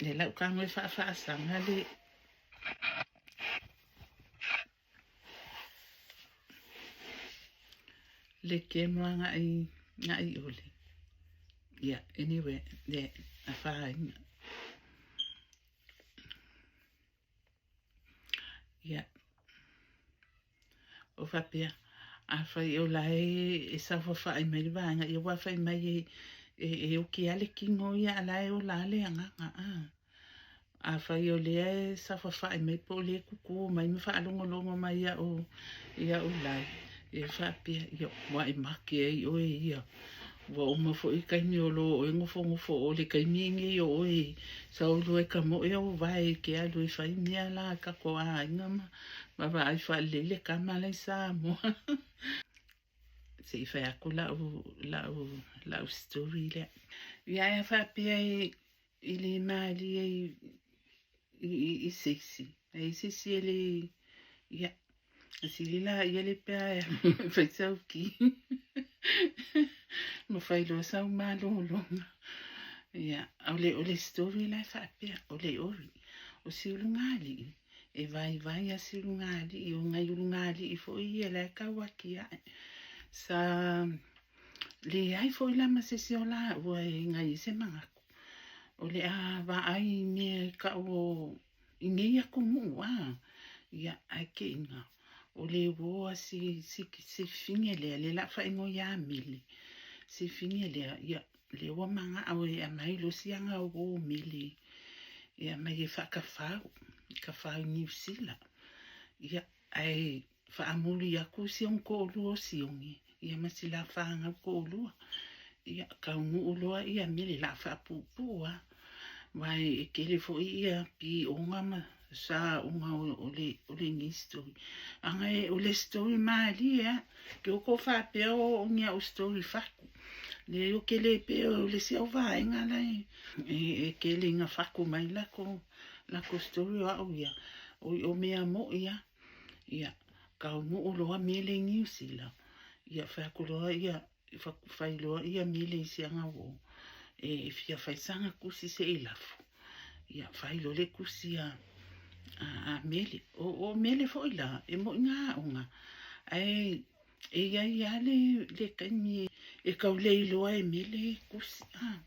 e lau tago e faafaasaga le, le camera ga'i, ga'i ole. Ia, anyway, le afaina. Ia, o faapea, afai o la e, e saofafai mai le vaega, ia ua fai mai e, e, e oki lava le tino ia, a la e ola lava le agaga. A. Afai o lea e saofafai mai po o lea e tutū mai ma faalogologo mai ia'u, ia'u live, ia faapea, ia ua e make ai oe ia. Ua uma foi le taimi o lo oe nofonofo o le taimi lenei o oe sau loa e ka moe au vae e te alu e fai mea la a tatou aiga ma, ma vaai faalelei le tama la i Samoa. Se i fai atu la'u, la'u, la'u story lea. Ia ae a faapea e, e le malie i, i, i, i se isi, e i se isi e le, ia, e sili laia le pea e fai sau ki. Ma fai loa sau malologa. Ia, o le, o le story la e faapea, o le ori, o si ulugalii, e vaivai a si ulugalii, o nai ulugalii foi ia la e tau atia'e. Sa leai foi la ma se isi o laua e nai ai se manatu. O le a vaai i mea e ta'u o i nei atunuu a. Ia, ae keiga. O le uo a si, si, si fafine lea, le la faaigoa ia Mele. Si fafine lea, ia, lea ua manao e aumai loa si ana uo mele e aumai e faakafau, kafau i Niu Sila. Ia, ae faamuli atu si ona toalua o Sione, ia ma si la fanau toalua. Ia, taunuu loa ia mele la faapuupuu lava. Aua e tele foi ia pioga ma saoga o le o lenei story. Aga o le story malie lava. Ke oko faapea o ni au story fatu. Leai o ke le pe o le isi au vaega la e e tele ina fatu mai latou latou story o au ia. O o mea mo'i lava. Ia, taunuu loa mele i Niu Sila, ia fai atu loa ia fai loa ia mele i si ana uo e fia fai sana tusi se i lafo. Ia fai loa le tusi a a Mele. O, o Mele foi la, e mo'i ngā aoga. Ae e iai lava le, le taimi e tau le iloa e Mele tusi. Ah.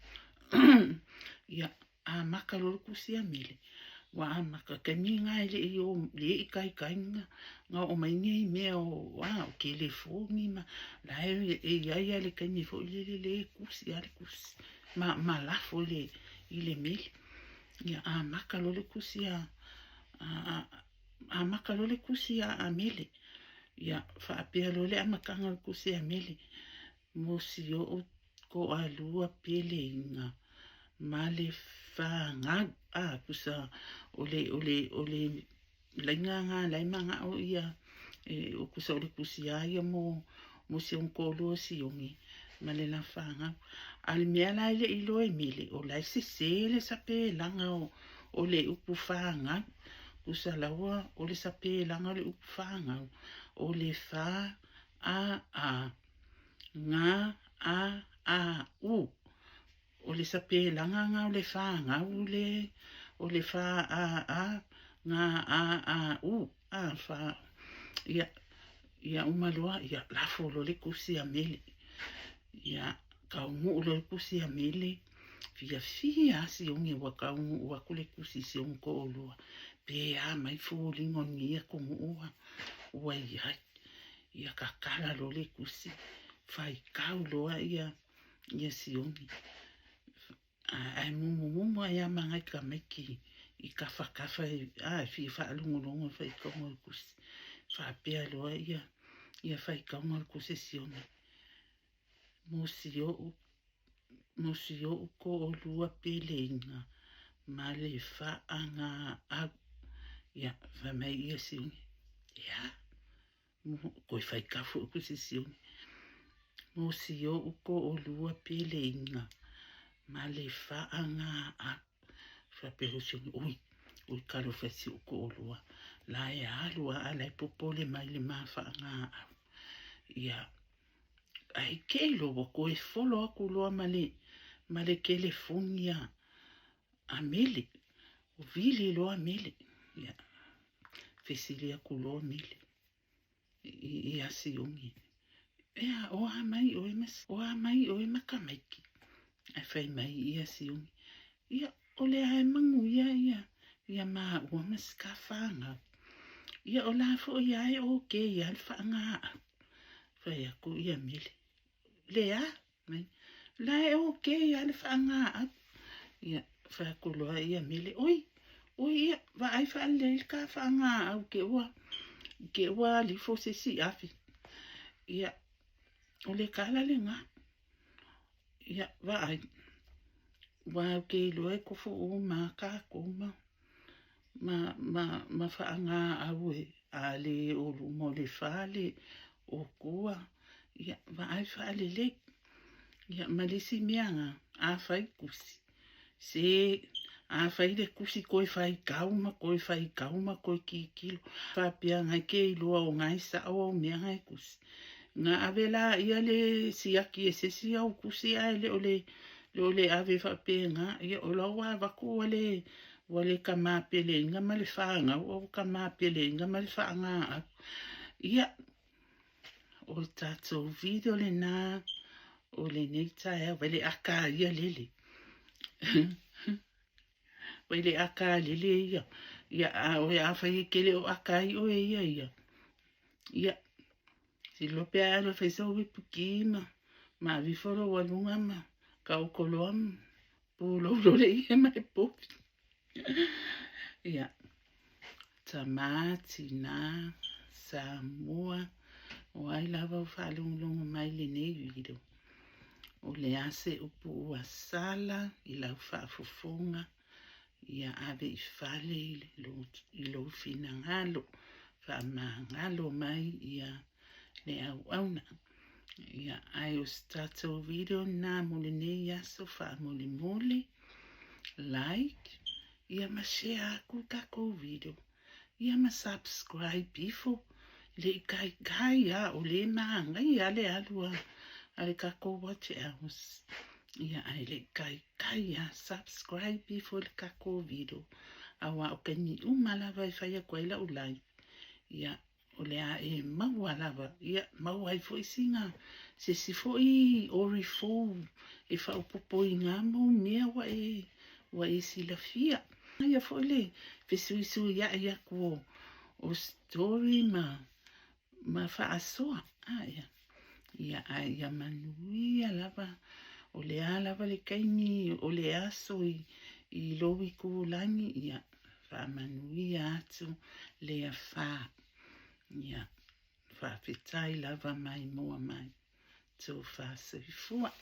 Ia, amata loa le tusi a Mele. Ua amata taimi na e le i o le i taitai na, na oo mai nei mea o, a, o telefoni ma la e, e iai lava le taimi foi lele le tusi lava le tusi ma, ma lafo i le, i le mele. Ia amata loa le tusi a, a, a amata loa le tusi a, a Mele. Ia faapea loa le amataga o le tusi a Mele. Mo si o'u toalua peleiga ma le fanau. A, tusa o le, o le, o le laina lena la e mana'o ia, e, o tusa o le tusi a ia mo, mo si ona toalua o Sione ma le la fanau. A o le mea la e le i iloa e Mele, o la e sesē le sapelaga o, o le upu fanau. Tusa la ua, o le sapelaga o le upu fanau, o le fa, a, a. G, A, A, U. O le sapelaga na o le fanau le, o le fa, a, a, G, A, A, U. A, fa, ia, ia uma loa, ia, lafo loa le tusi a Mele. Ia, taunuu loa le tusi a Mele, fiafia lava Sione ua taunuu atu le tusi i si ona toalua. Pe a mai foliga o lenei atunuu ua i ai. Ia kakala loa le tusi, faitau loa ia ia Sione. Ae mumumumu ai lava ma nai tamaiti i tafatafa a e fia faalogologo i le faitauga o le tusi. Faapea loa ia ia faitauga o le tusi a Sione. Mo si o'u mo si o'u to'olua peleiga ma le faagaau. Ia, fai mai ia Sione, e a? Toe faitau foi ku se Sione. Mo si o'u to'olua peleiga ma le faagaau. Faapea o Sione, ui, ui talofa i si o'u to'olua, la e alu a ae la e popole mai le ma faagaau. Ia, ae te i loa ua toe folo atu loa ma le, ma le telefoni a, a Mele. Ua vili loa Mele. Ia, fesili atu loa Mele ia Sione, Ea, o a mai ʻoe ma, o a mai ʻoe ma tamaiti? Ae fai mai ia Sione, Ia, o lea e manuia ia, ia māua ma si ka whānau. Ia, o la foʻi a e okay a le faagaau. Fai atu ia Mele, Le a? Mai, la e okay a le faagaau. Ia, fai atu loa ia Mele, oi, oi ia, vaai faalelei le ka faagaau ke ua, ke ua alifo se isi afi. Ia, o le kala lena. Ia, vaai, ua au ke iloa e kofo uma a kākou ma, ma, ma, ma faagaau e a le o luma o le fale, o tua, ia, vaai faalelei. Ia, ma le isi mea na, afai tusi, se, afai le tusi toe faitau ma toe faitau ma toe tilotilo, faapea na ke iloa o na e sa'o au mea na e tusi. Na ave laia le siaki e se isi au tusi ae le o le, le o le ave faapena, ia o la ua avatu ua le, ua le kamapeleina ma le fanau a ua kamapeleina ma le faagaau. Ia, o le tatou video lena o lenei taeao, vai le aka ia lele. Vai le aka lele ia. Ia, a oe afai e ke le o aka ai oe ia ia. Ia, silo pe a alu e fai sau whipped ma ave ifo lou aluga ma taoto loa ma pulou loa le ie ma le povi. Ia, tama, tina, Samoa, o ai lava o faalogologo mai i lenei video. O le a se upu ua sala i lau faafofoga, ia ave i fale i lou finagalo, faamagalo mai ia le auauna. Ia, ae o se tatou video lena mo lenei aso faamolemole, like, ia ma share aku le tatou video, ia ma subscribe ifo, le i taitai a o le manaia le alu a le tatou watch hours. Ia, ae le i taitai a, subscribe ifo i le tatou video, aua o taimi uma lava e fai atu ai lau live, ia, o le a e maua lava, ia, maua ai foi sina, se isi foi ori fou e faaopoopoina mau mea ua e silafia. Ia foi le fesuisuiai atu o story ma faasoa. Ia, ia, ae ia manuia lava, o le a lava le taimi o le aso i lou itulagi, ia, faamanuia atu le afā. Ia, faafetai lava mai moa mai. Tofa soifua.